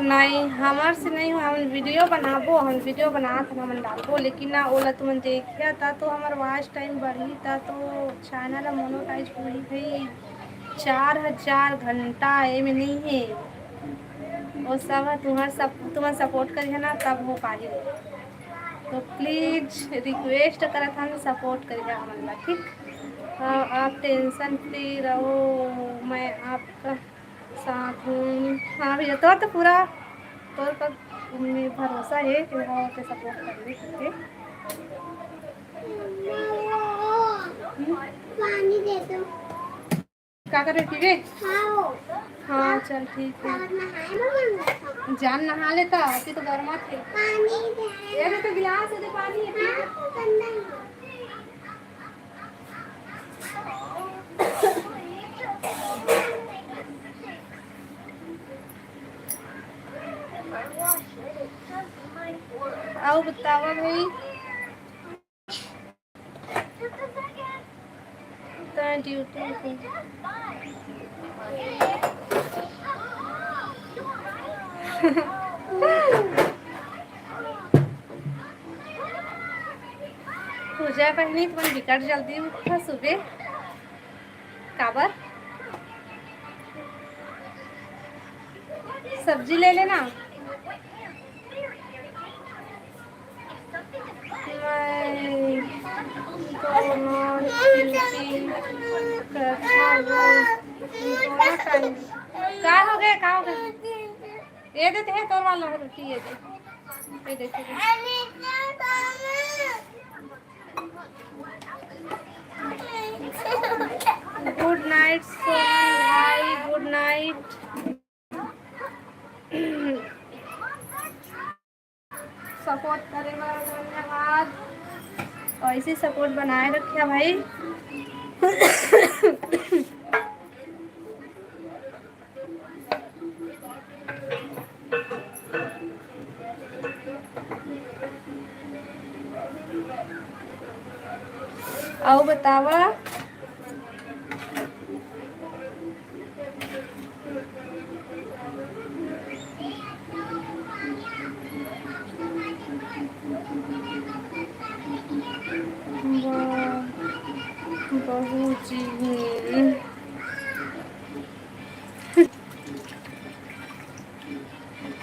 नहीं, हमर से नहीं हो, हम वीडियो बनाबो, हम वीडियो बनात हन, हमन डालबो, लेकिन ना ओला तुमन देखिया ता तो हमर वॉच टाइम बढ़ी, ता तो चैनल मोनोटाइज होही भाई। चार हजार घंटा एमे नहीं है, वो सब है तुम्हार सब, तुमन सपोर्ट करिए ना तब हो पाही। तो प्लीज रिक्वेस्ट करत हन, सपोर्ट करिए हमन ला, ठीक? हाँ, आप टेंशन फ्री रहो, मैं आपका साथ हूँ। हाँ भैया, तोर तो पूरा, तोर पर उम्मीद, भरोसा है कि हाँ, ओके सपोर्ट करबे करके। हम्म? पानी दे दो। का करे पीबे? हाँ, चल ठीक है। जान नहा लेता, अभी तो गर्मा थे। ये दे तो गिलास, ये दे पानी है, पी। आओ बतावा भाई। तैं ड्यूटी पे। पूजा बहिनी, तुमन बिकट जल्दी उठा सुबे। काबर? सब्जी ले लेना। मैं दोनों खिड़की कथा बोल, दोनों टाइम। का हो गए, का हो गए? ये देते हैं तोर वाला रोटी, ये दे। ये देते हैं। गुड नाइट सोनल भाई, गुड नाइट। सपोर्ट करे बर धन्यवाद। ऐसे सपोर्ट बनाए रखिया भाई। अउ बतावा। बहू जी।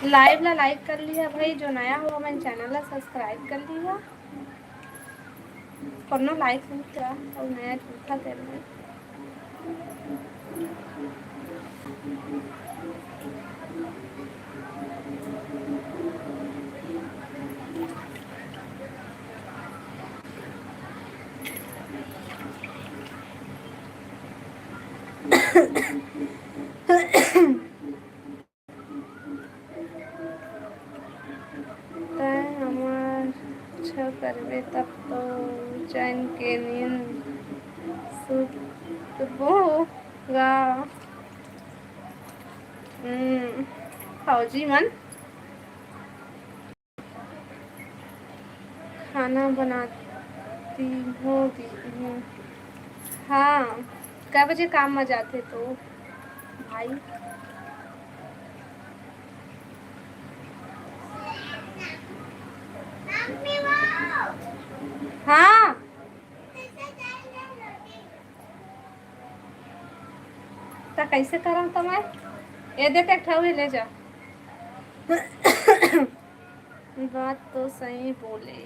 लाइव ला लाइक कर लिहा भाई, जो नया हो हमन चैनल ला सब्सक्राइब कर लिहा। कोनो लाइक नहीं करा और नया जूठा कर रहे। तैं हमर अच्छा करबे तब तो चैन के नींद सुतबो गा। हम्म, फौजी मन। खाना बनाती हूँ दीदी। हाँ, कै बजे काम में जाते तो भाई? हाँ। त कैसे करम त मैं? ये दे, एक ठा ले जा। बात तो सही बोले।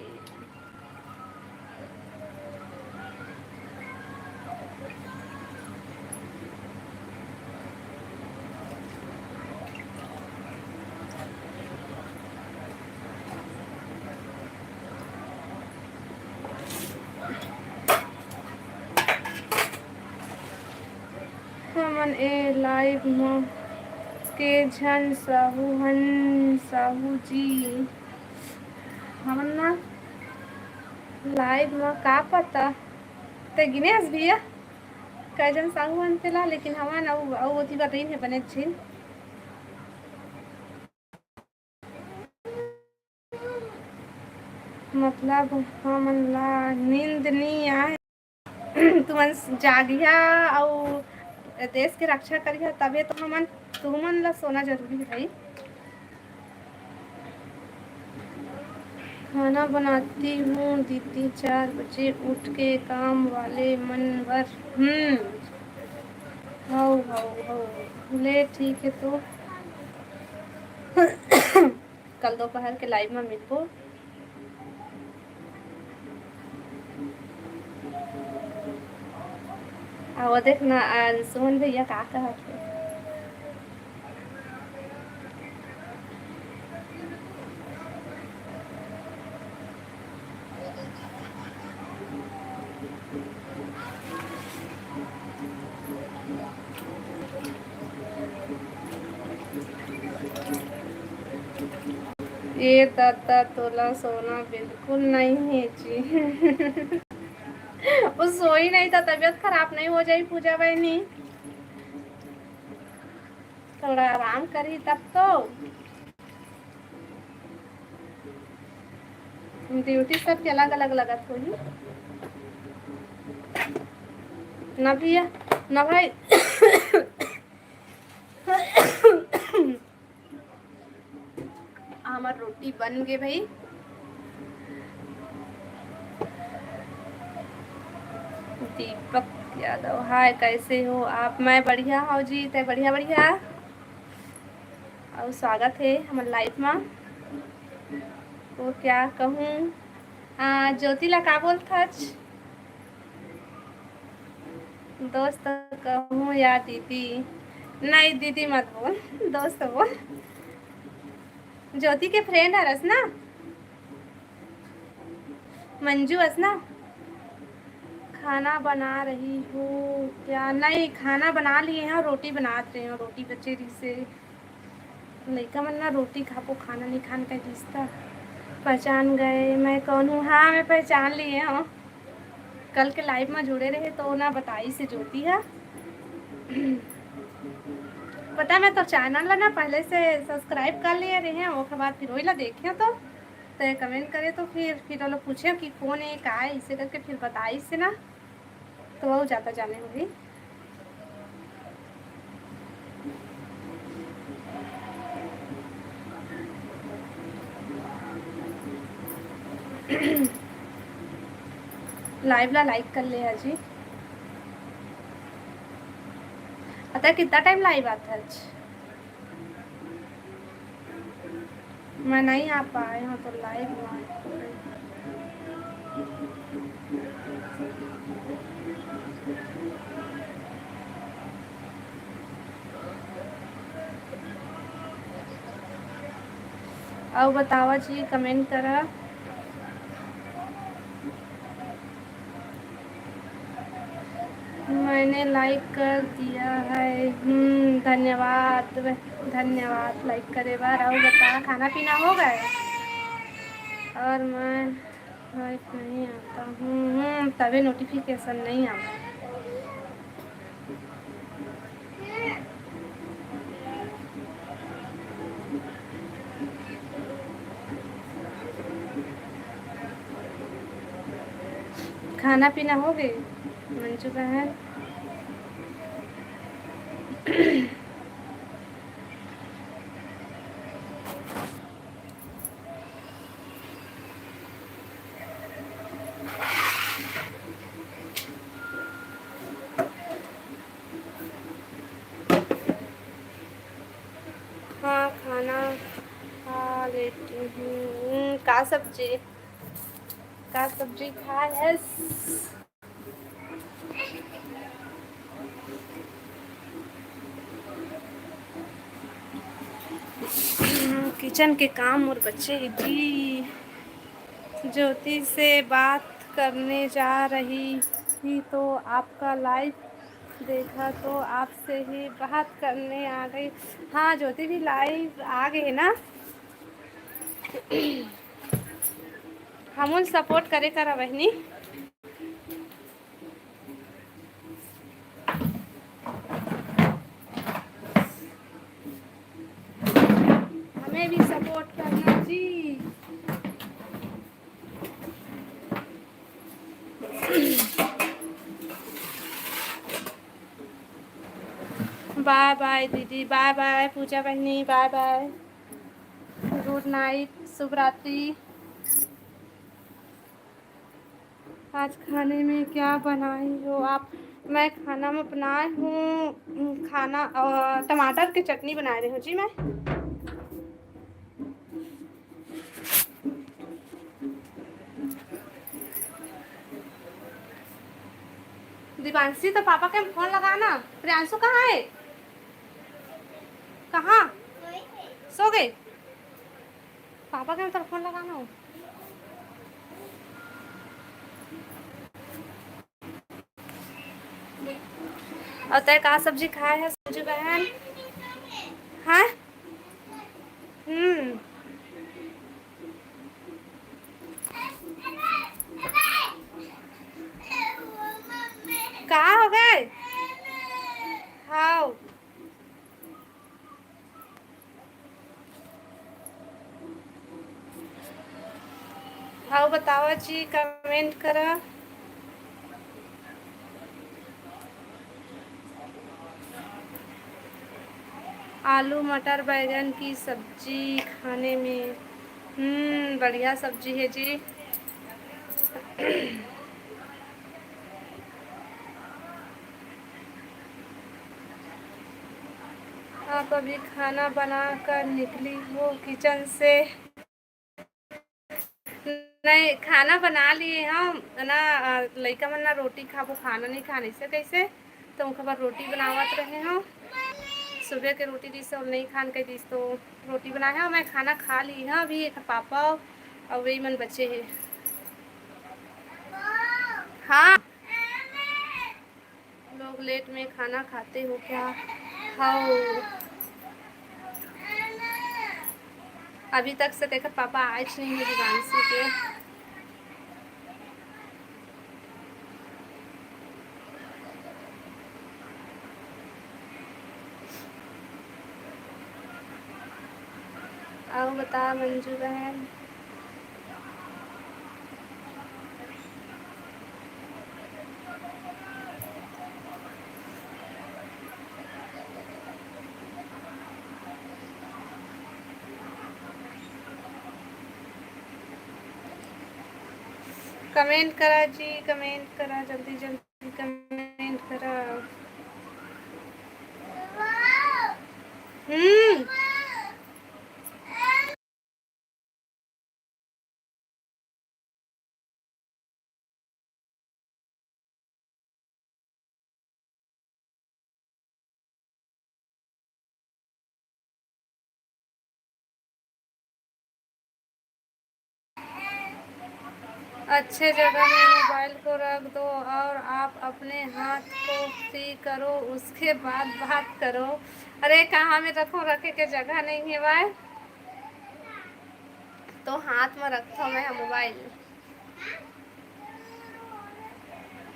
हमन ए लाइव म के झन साहू हन, साहू जी। हमन ना लाइव म का पता ते गिने हस भैया, कई झन साहू हन तेला, लेकिन हमन अउ, अउ ओती बर रहिन हे बने झिन। मतलब हमन ला नींद नी आए। तुमन जागिहा अउ देश के रक्षा करिहा, तभे तो हमन, तुमन ला सोना जरूरी है भाई। खाना बनाती हूँ दीदी, चार बजे उठ के काम वाले मन बर। हम्म, हौ, हौ, हौ। ले, ठीक है तो। कल दोपहर के लाइव में मिलबो। आ, वो देख ना, आ, सुमन भैया का कहत हे। ए ददा, तोला सोना बिल्कुल नहीं हे जी। वो सोई नहीं त तबीयत खराब नहीं हो जाई पूजा बहनी? थोड़ा आराम करी तब तो। ड्यूटी सबके अलग-अलग लगत होही। ना भैया, ना भाई। हमर रोटी बन गे भाई। दीपक यादव, हाय, कैसे हो आप? मैं बढ़िया हव जी, तै बढ़िया, बढ़िया। अउ स्वागत हे हमर लाइव मा। वो क्या कहूँ, आ, ज्योति ला का बोलथच? दोस्त कहूँ या दीदी? नहीं, दीदी मत बोल, दोस्त बोल। ज्योति के फ्रेंड हरस ना, मंजू हस ना। खाना बना रही हूँ क्या? नहीं, खाना बना लिए हैं और रोटी बना रहे हैं, रोटी बचे रहिसे। लइका मन ना रोटी खाबो, खाना नहीं खान का रिश्ता। पहचान गए मैं कौन हूँ? हाँ, मैं पहचान लिए हूँ। कल के लाइव में जुड़े रहे तो ना बताइस हे ज्योति हा। पता, मैं तो चैनल ला ना पहले से सब्सक्राइब कर लिए रहे हैं, ओकर बाद फिर वही ला देखे तो, ते कमेंट करे तो फिर, फिर वो लोग पूछे कि कौन है, का है, इसे करके फिर बताइस हे ना। तो वो जाता जाने होगी। लाइव ला लाइक कर ले हा जी। अतः कितना टाइम लाइव आथच? मैं नहीं आ पाए हूँ तो लाइव में। अउ बतावा जी, कमेंट करा। मैंने लाइक कर दिया है। हम्म, धन्यवाद, धन्यवाद लाइक करे बर। अउ बता, खाना पीना हो गया? और मैं लाइव नहीं आता हूँ, हम्म, तभी नोटिफिकेशन नहीं आता। खाना पीना हो गए मंजू बहन? हाँ, खाना खा लेती हूँ। हम्म, का सब्जी, का सब्जी खाए हस? किचन के काम मोर बच्चे ही जी। ज्योति से बात करने जा रही थी तो आपका लाइव देखा तो आपसे ही बात करने आ गई। हाँ, ज्योति भी लाइव आ गए ना। हमन सपोर्ट करे करा बहनी। हमें भी सपोर्ट करना जी। बाय बाय दीदी, बाय बाय पूजा बहनी, बाय बाय, गुड नाइट, शुभ रात्रि। आज खाने में क्या बनाई हो आप? मैं खाना में बनाए हूँ, उम, खाना, अ, टमाटर के चटनी बनाए रहे हूँ जी मैं। दीपांशी, तो पापा के फोन लगा ना। प्रियांशु कहाँ है? कहाँ? सो गए? पापा के तो फोन लगा ना। अउ तै का सब्जी खाए है संजू बहन? हाँ? हम्म। का हो गए? हाव। हाव, बतावा जी, comment करा। आलू मटर बैगन की सब्जी खाने में, हम्म, बढ़िया सब्जी है जी। आप अभी खाना बना कर निकली हो किचन से? नहीं, खाना बना लिए हम ना, अ, लइका मन ना रोटी खाबो, खाना नहीं खाने से कैसे, तो उनका बर रोटी बनावत रहे हो। सुबह के रोटी दिस और नहीं खान के दिस, तो रोटी बनाए हो। मैं खाना खा ली है अभी, एक पापा और वही मन बचे है। हाँ, लोग लेट में खाना खाते हो क्या? हाउ, अभी तक से देखा पापा आज नहीं है दिवांशी के। आओ बता मंजू बहन। कमेंट करा जी, कमेंट करा, जल्दी जल्दी कमेंट करा। हम्म। अच्छे जगह में मोबाइल को रख दो और आप अपने हाथ को फ्री करो, उसके बाद बात करो। अरे, कहाँ में रखो, रखे के जगह नहीं है भाई, तो हाथ में रखो मैं मोबाइल।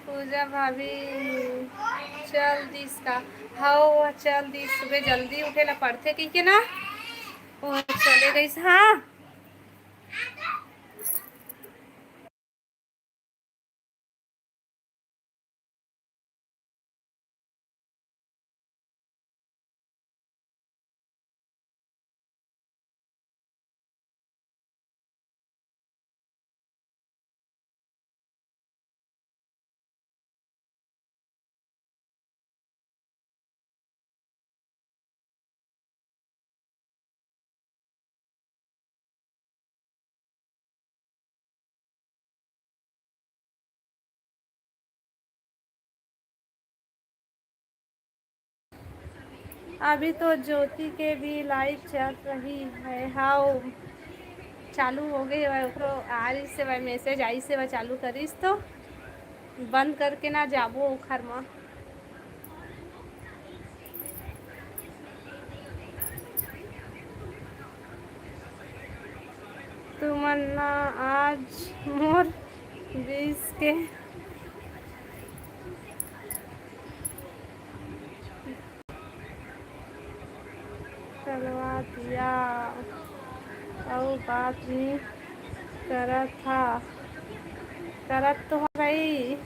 पूजा भाभी चल दिस का? हाँ, वो चल दिस, सुबह जल्दी उठे ला पड़थे कहिके ना, वो चले गईस। हाँ, अभी तो ज्योति के भी लाइव चल रही है। हाँ, चालू हो गई है, ओकरो आ रही से भाई, मैसेज आई से भाई, चालू करिस तो बंद करके ना जाबो ओखर म। तुमन ना आज मोर बीस के चलवा दिया, अउ बात नहीं करत हा, करत तो हा भाई।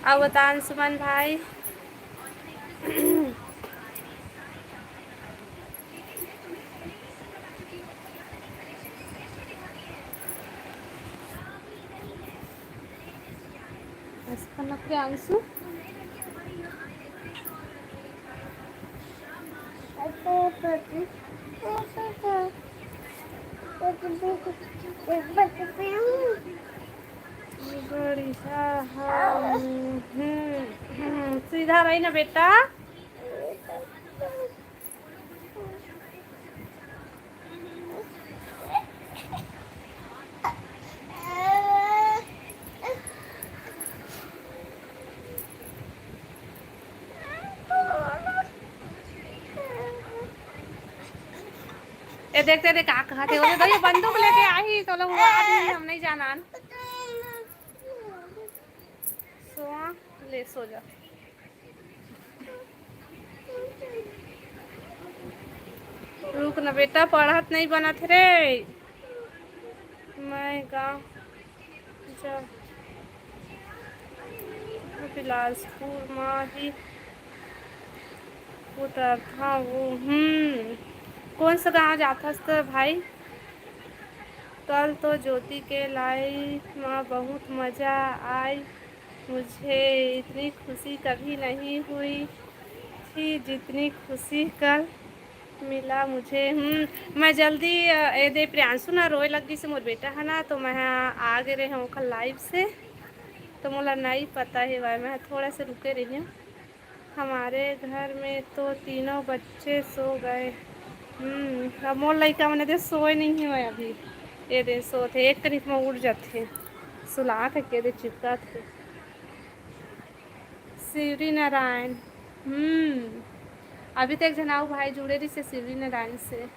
अब बता अंशुमन भाई। ऐसा करना प्रियांशु। बढ़िया है। हम्म, सीधा रही ना बेटा। ये देखते देख का कहत हे, बोले, "दो ये बंदूक लेके आही, तो लोग वो आदमी हम नहीं जानन।" सो, ले सो जा। रुक न बेटा, पढ़त नहीं बनत रे। मैं गाँव जा, बिलासपुर म ही उतरथंव। हम्म, कौन सा गाँव जाथस त भाई? कल तो ज्योति के लाइव म बहुत मजा आई। मुझे इतनी खुशी कभी नहीं हुई थी जितनी खुशी कल मिला मुझे। हम्म, मैं जल्दी, अ, ए दे प्रियांशु ना रोए लग गई से मोर बेटा है ना, तो मैं आ गे रहे हूँ ओखर लाइव से, तो मोला नहीं पता है भाई, मैं थोड़ा से रुके रही हूँ। हमारे घर में तो तीनों बच्चे सो गए। हम्म, अब मोर लइका मन दे सोए नहीं हुए अभी, ये दे सोत हे, एक कनिक में उठ जाते, सुला के दे चिपका थे। शिवरी नारायण। हम्म, अभी तो एक झन आऊ भाई जुड़े रहिसे शिवरी नारायण से।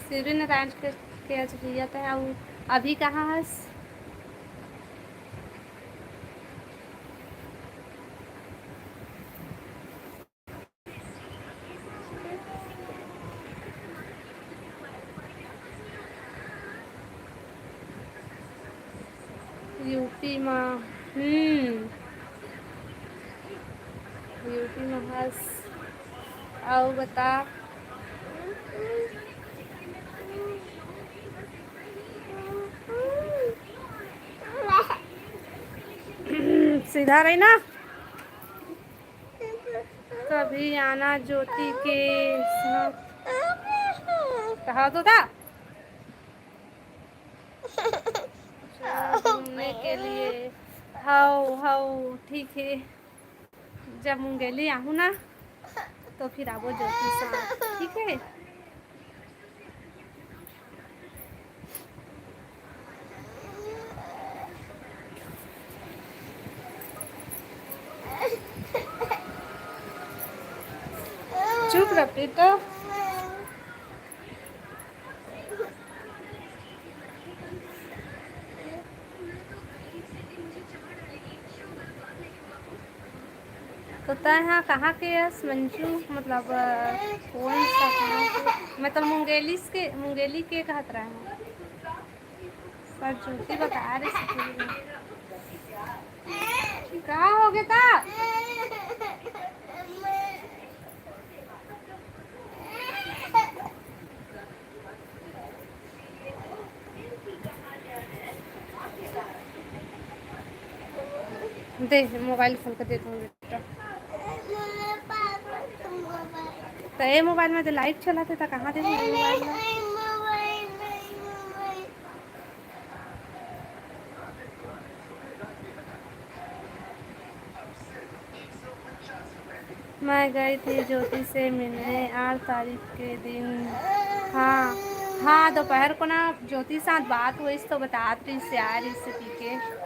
शिवरी नारायण के, के आज भैया ते, अभी कहाँ हस? यूपी म, हम्म, यूपी म हस। अउ बता। सीधा रही ना। कभी आना ज्योति के साथ। कहा तो था। अच्छा, घूमने के लिए। हाउ, हाउ, ठीक है। जब मुंगेली आहू ना, तो फिर आबो ज्योति साथ, ठीक है? चुप रह बेटा। तो तैं हा कहाँ के अस मंजू, मतलब, अ, कौन सा गाँव के? मैं तो मुंगेली के, मुंगेली के कहत रहा हूँ। सर ज्योति बता रहे स्कूल में। का हो गया था? दे, मोबाइल खोल के दे दूँ बेटा। तो ये मोबाइल में तो लाइव चला था, तो कहाँ दे मोबाइल में? मैं गई थी ज्योति से मिलने आठ तारीख के दिन। हाँ, हाँ, दोपहर को ना ज्योति साथ बात हुई तो बतात रही से आ रही से पी के।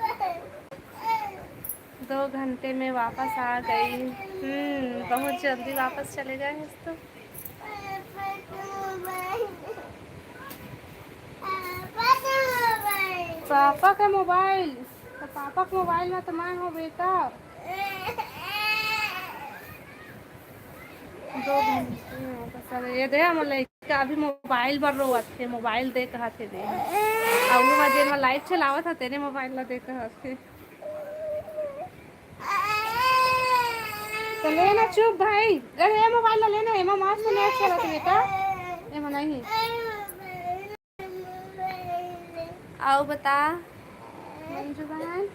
दो घंटे में वापस आ गई। हम्म, बहुत जल्दी वापस चले गए हैं तो। पापा का मोबाइल, तो पापा के मोबाइल में तो मैं हो बेटा। दो घंटे में वापस आ गई। ये दे हमर लइका अभी मोबाइल बर रोवत हे, मोबाइल दे कहत हे दे। अउ वो जेन में लाइव चलावत हे तेने मोबाइल ला दे कहत हे। तो ले ना चुप भाई, अरे ये मोबाइल ला ले ना, एमा मस्त नेट चलत बेटा, एमा नहीं। अउ बता मंजू बहन।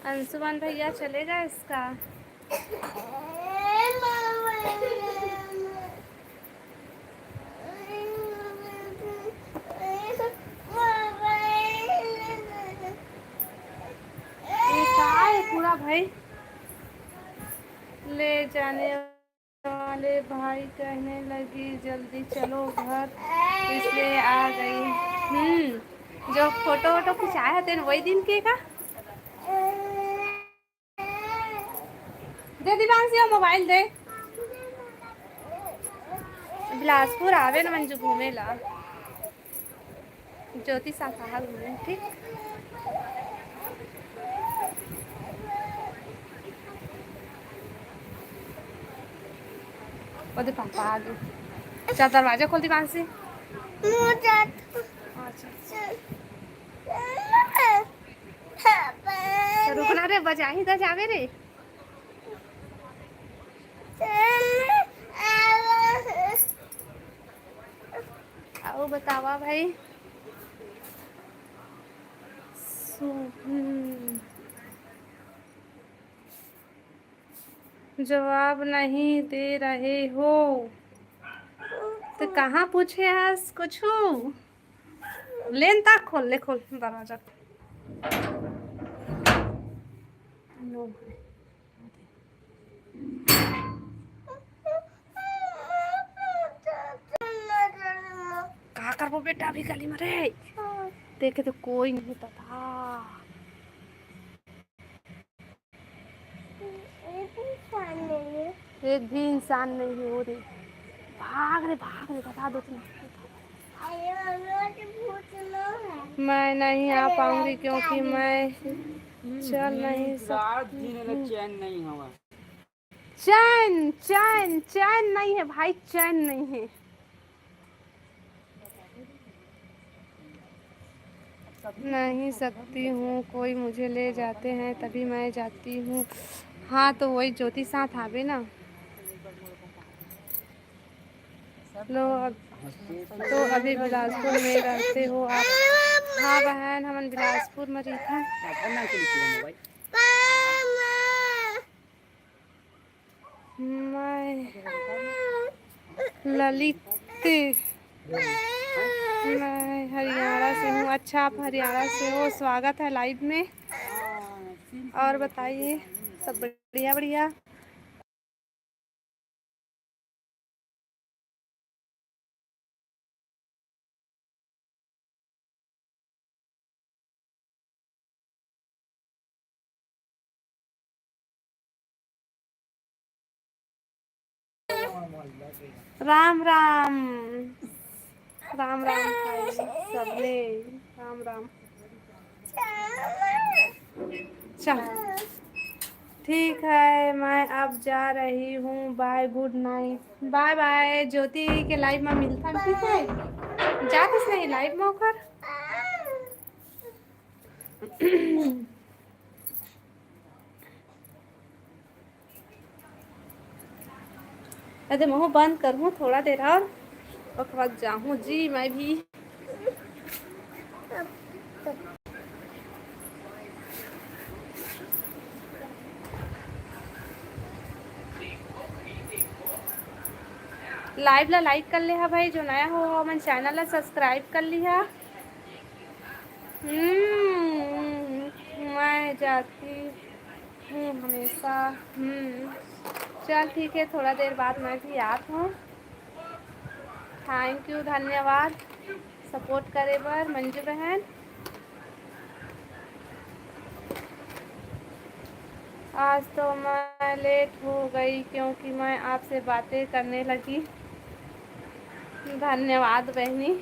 अंशुमान भैया चलेगा इसका। भाई, ले जाने वाले भाई कहने लगी, "जल्दी चलो घर, इसलिए आ गई।" हम्म, जो फोटो वोटो खिंचाए हते न, वही दिन के का? दे दिवांशी, वो मोबाइल दे। बिलासपुर आवे न मंजू घूमे ला। ज्योति साथ आहा घूमे, ठीक? ओदे पापा आ गए। चल, दरवाजा खोल दिवांशी। मुझे अच्छा। तो रुकना रे, बजाही त जावे रे। आओ बतावा भाई। सु-, हम्म। जवाब नहीं दे रहे हो तो कहाँ पूछे हस कुछू? लेन ता खोल ले, खोल दरवाजा। नो। का करबो बेटा अभी गली में रे? देखे तो कोई नहीं था। एक भी इंसान नहीं है। एक भी इंसान नहीं है। ओ रे, भाग रे, भाग रे, बता दो तुम। मैं नहीं आ पाऊंगी क्योंकि मैं चल नहीं सकती। चैन, चैन, चैन नहीं है भाई, चैन नहीं है। नहीं सकती हूँ, कोई मुझे ले जाते हैं तभी मैं जाती हूँ। हाँ, तो वही ज्योति साथ आवे ना। लो, अब तो अभी बिलासपुर में रहते हो आप? हाँ बहन, हमन बिलासपुर में रहिथन। मैं ललित, मैं हरियाणा से हूँ। अच्छा, आप हरियाणा से हो, स्वागत है लाइव में। और बताइए, सब बढ़िया? बढ़िया। राम राम, राम राम भाई, सबने राम राम। चल, ठीक है, मैं अब जा रही हूँ, बाय, गुड नाइट, बाय बाय। ज्योति के लाइव में मिलता, ठीक है? जात हस नहीं लाइव में ओकर? अरे महू बंद करहूँ थोड़ा देर और ओकर बाद जाहूँ जी मैं भी। लाइव ला लाइक कर ले हा भाई, जो नया हो हमन चैनल ला सब्सक्राइब कर लिहा। हम्म, मैं जाती हूँ हमेशा। हम्म, चल ठीक है, थोड़ा देर बाद मैं भी आत हूँ। थैंक यू, धन्यवाद सपोर्ट करे बर मंजू बहन। आज तो मैं लेट हो गई क्योंकि मैं आपसे बातें करने लगी। धन्यवाद बहनी,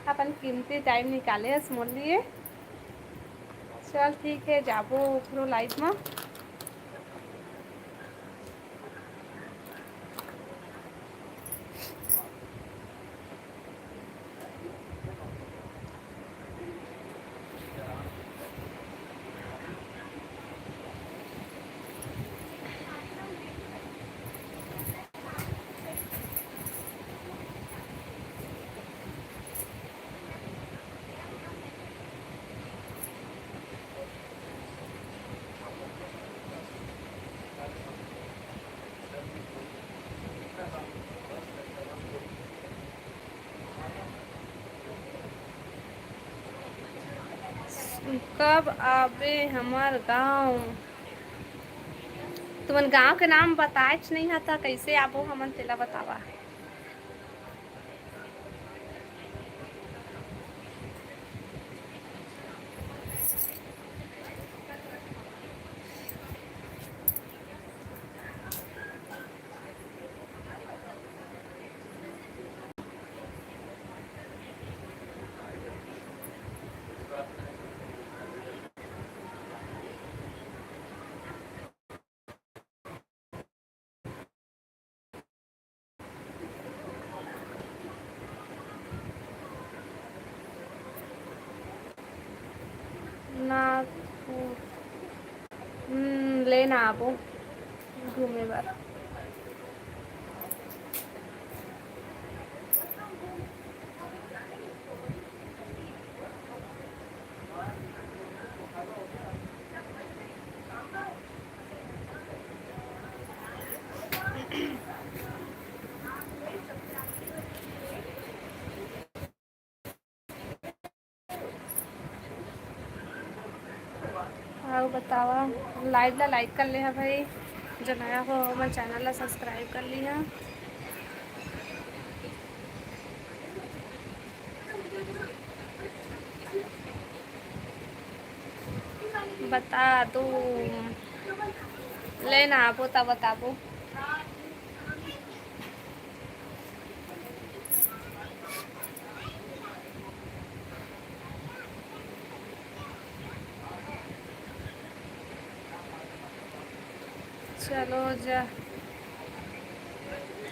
अपन कीमती टाइम निकाले हस मोर लिए। चल ठीक है, जाबो ओकरो लाइव में। कब आबे हमर गांव? तुमन गांव के नाम बताएच नहीं हा, त कइसे आबो हमन, तेला बतावा। नागपुर, हम्म, ले ना आबो घूमे बर। अउ बतावा, live ला like कर ले हा भाई, जो नया हो हमर channel ला subscribe कर लिहा। बता दो, ले ना आबो त बताबो। चलो जा।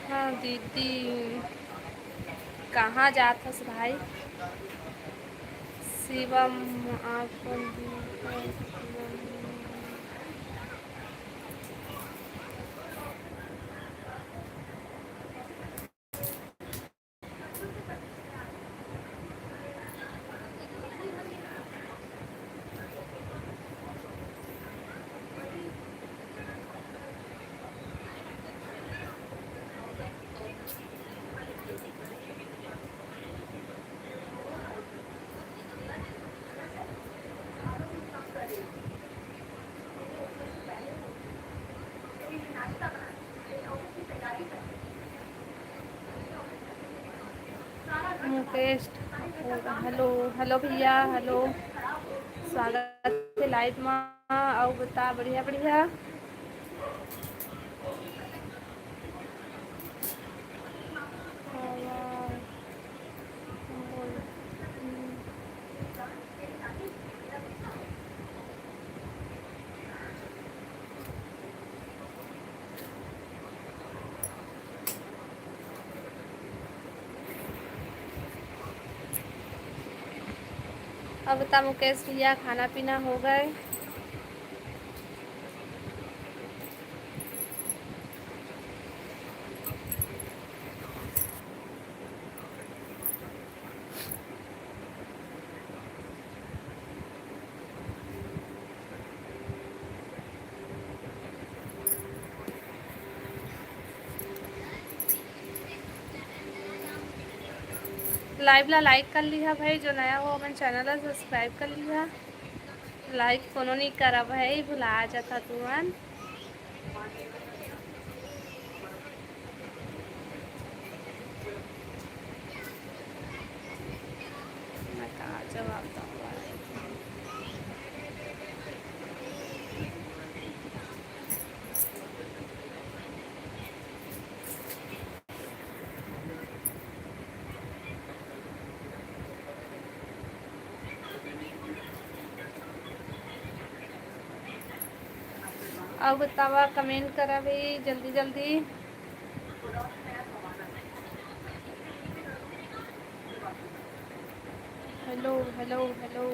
हाँ दीदी, कहाँ जात हस भाई? शिवम, आप मुकेश ठाकुर, hello, hello भैया, hello, स्वागत हे live मा। अउ बता, बढ़िया, बढ़िया। अब बता मुकेश भैया, खाना पीना हो गए? Live ला like कर लिहा भाई, जो नया हो अपन channel ला subscribe कर लिहा। Like कोनो नहीं करा भाई, भुला जाता तुमन। मैं का जवाब दूँ? अउ बतावा, comment करा भाई जल्दी जल्दी। Hello, hello, hello।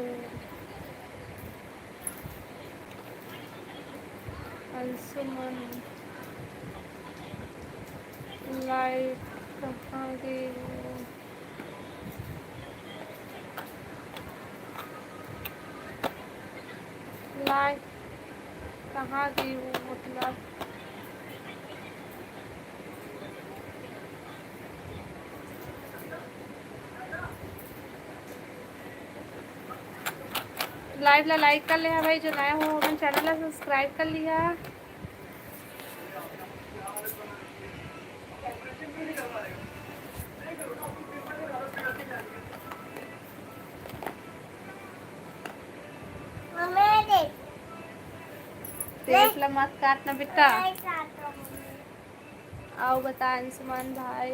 Anshuman, live कहाँ गे वो? Live कहाँ गे वो, मतलब? Live ला like कर लिहा भाई, जो नया हो अपन channel ला subscribe कर लिहा। पेट ला मत काटना बेटा। अउ बता अंशुमान भाई।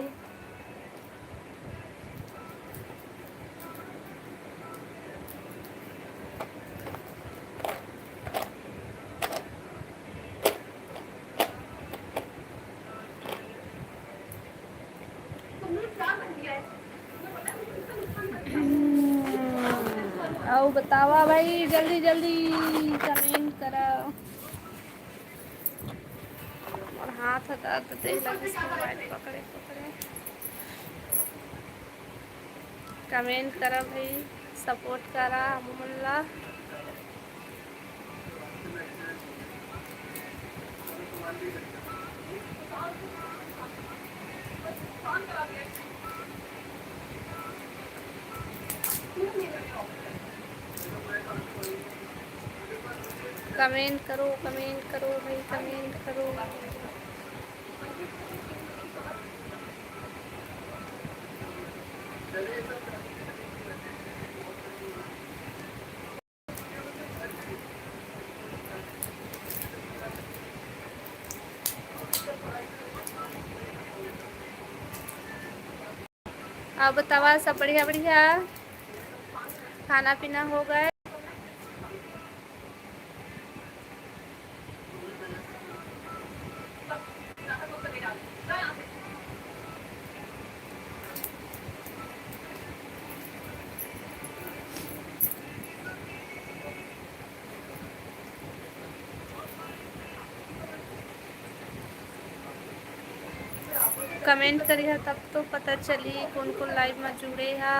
अउ बतावा भाई, जल्दी जल्दी comment करा। मोर हाथ ह दर्द दे लगिस mobile पकड़े पकड़े। Comment करा भाई, support करा हमन ला। Comment करो, comment करो भाई, comment करो। अउ बतावा, सब बढ़िया बढ़िया? खाना पीना हो गए? Comment करिहा तब तो पता चली कोन कोन live में जुड़े हा।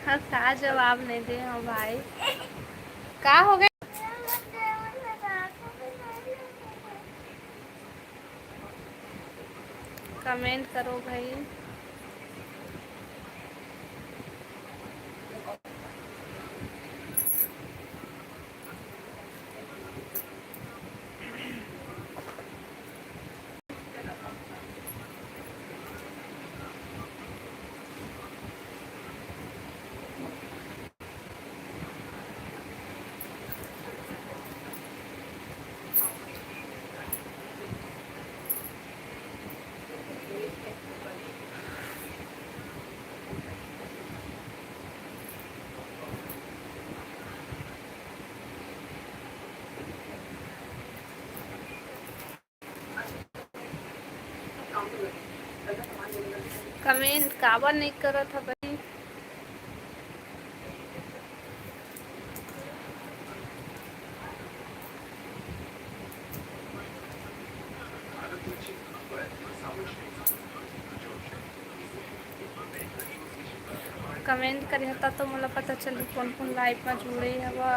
हाँ, का जवाब नहीं दे हो भाई, का हो गए? Comment करो भाई। Comment काबर नहीं करत हवे? Comment करिहा ता तो मोला पता चलही कोन कोन live में जुड़े हवा।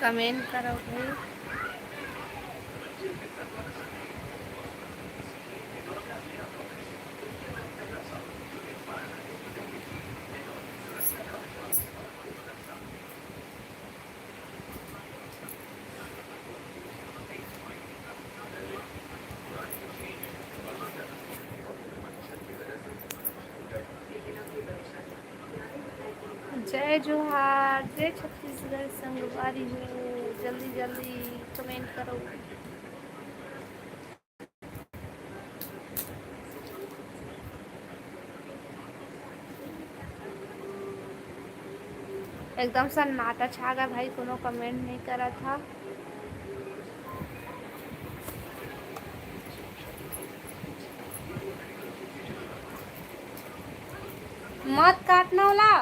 Comment करो भाई। जय जोहार, जय छत्तीसगढ़ संगवारी हो। जल्दी जल्दी comment करो। एकदम सन्नाटा छा गे भाई, कोनो comment नहीं करत हा। मत काटना ओला।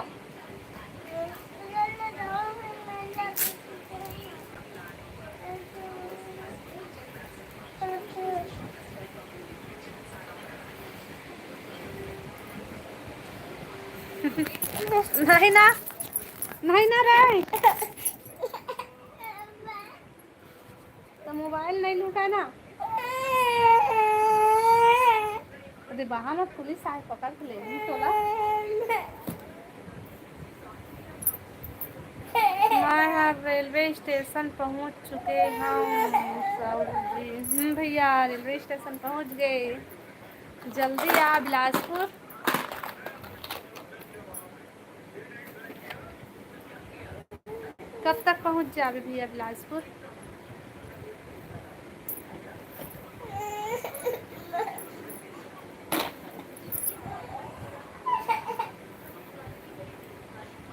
नहीं ना, नहीं ना रे। तो मोबाइल नहीं लूटा ना। अरे बाहर में पुलिस आए, पकड़ के ले ली तोला। मैं हर रेलवे स्टेशन पहुंच चुके हूँ सर जी। हम्म भैया, रेलवे स्टेशन पहुंच गए। जल्दी आ बिलासपुर। कब तक पहुंच जाबे भैया बिलासपुर?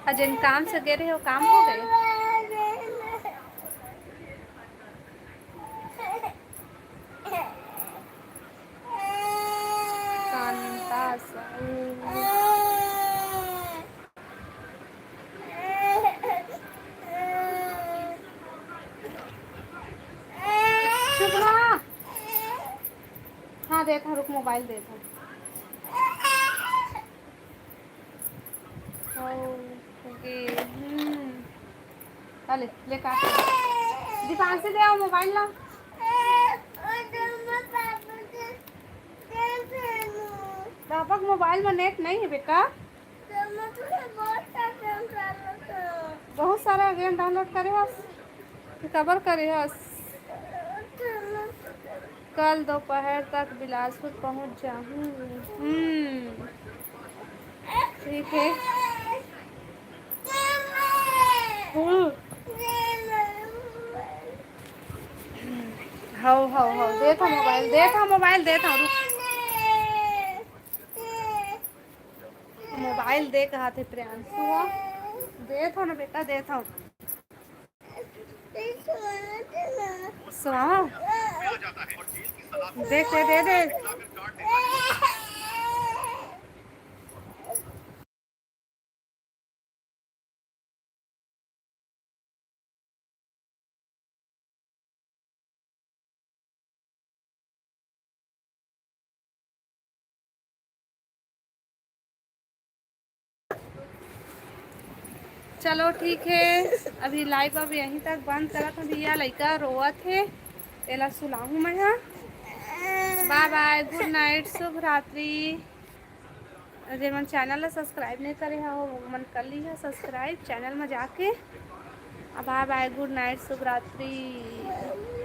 अजय काम से गए रहे हो, काम हो गए? कांता साहू। चुप रहा। हाँ, देत हूँ, रुक, मोबाइल देत हूँ। ओके, हम्म। अले, ले काट। दीपांशी, दे आओ मोबाइल ला। पापा के मोबाइल में नेट नहीं है बेटा। बहुत सारा गेम डाउनलोड करे हस। तू काबर करे हस? कल दोपहर तक बिलासपुर पहुंच जाहूं। हम्म, ठीक है। हम्म। हव, हव, हव, देत हव मोबाइल, देत हव मोबाइल, देत हव, रुक। मोबाइल दे कहत हे प्रियांशु ह। देत हव ना बेटा, देत हव। सुनाओ। दे, दे, दे, दे। चलो ठीक है, अभी लाइव अब यहीं तक बंद करत हूँ भैया, लइका रोवत हे, एला सुलाहूँ मैं हा। बाय बाय, गुड नाइट, शुभ रात्रि। जेमन चैनल ला सब्सक्राइब नहीं करे हो, वो मन कर लीजिए सब्सक्राइब चैनल में जाके। अब बाय बाय, गुड नाइट, शुभ रात्रि।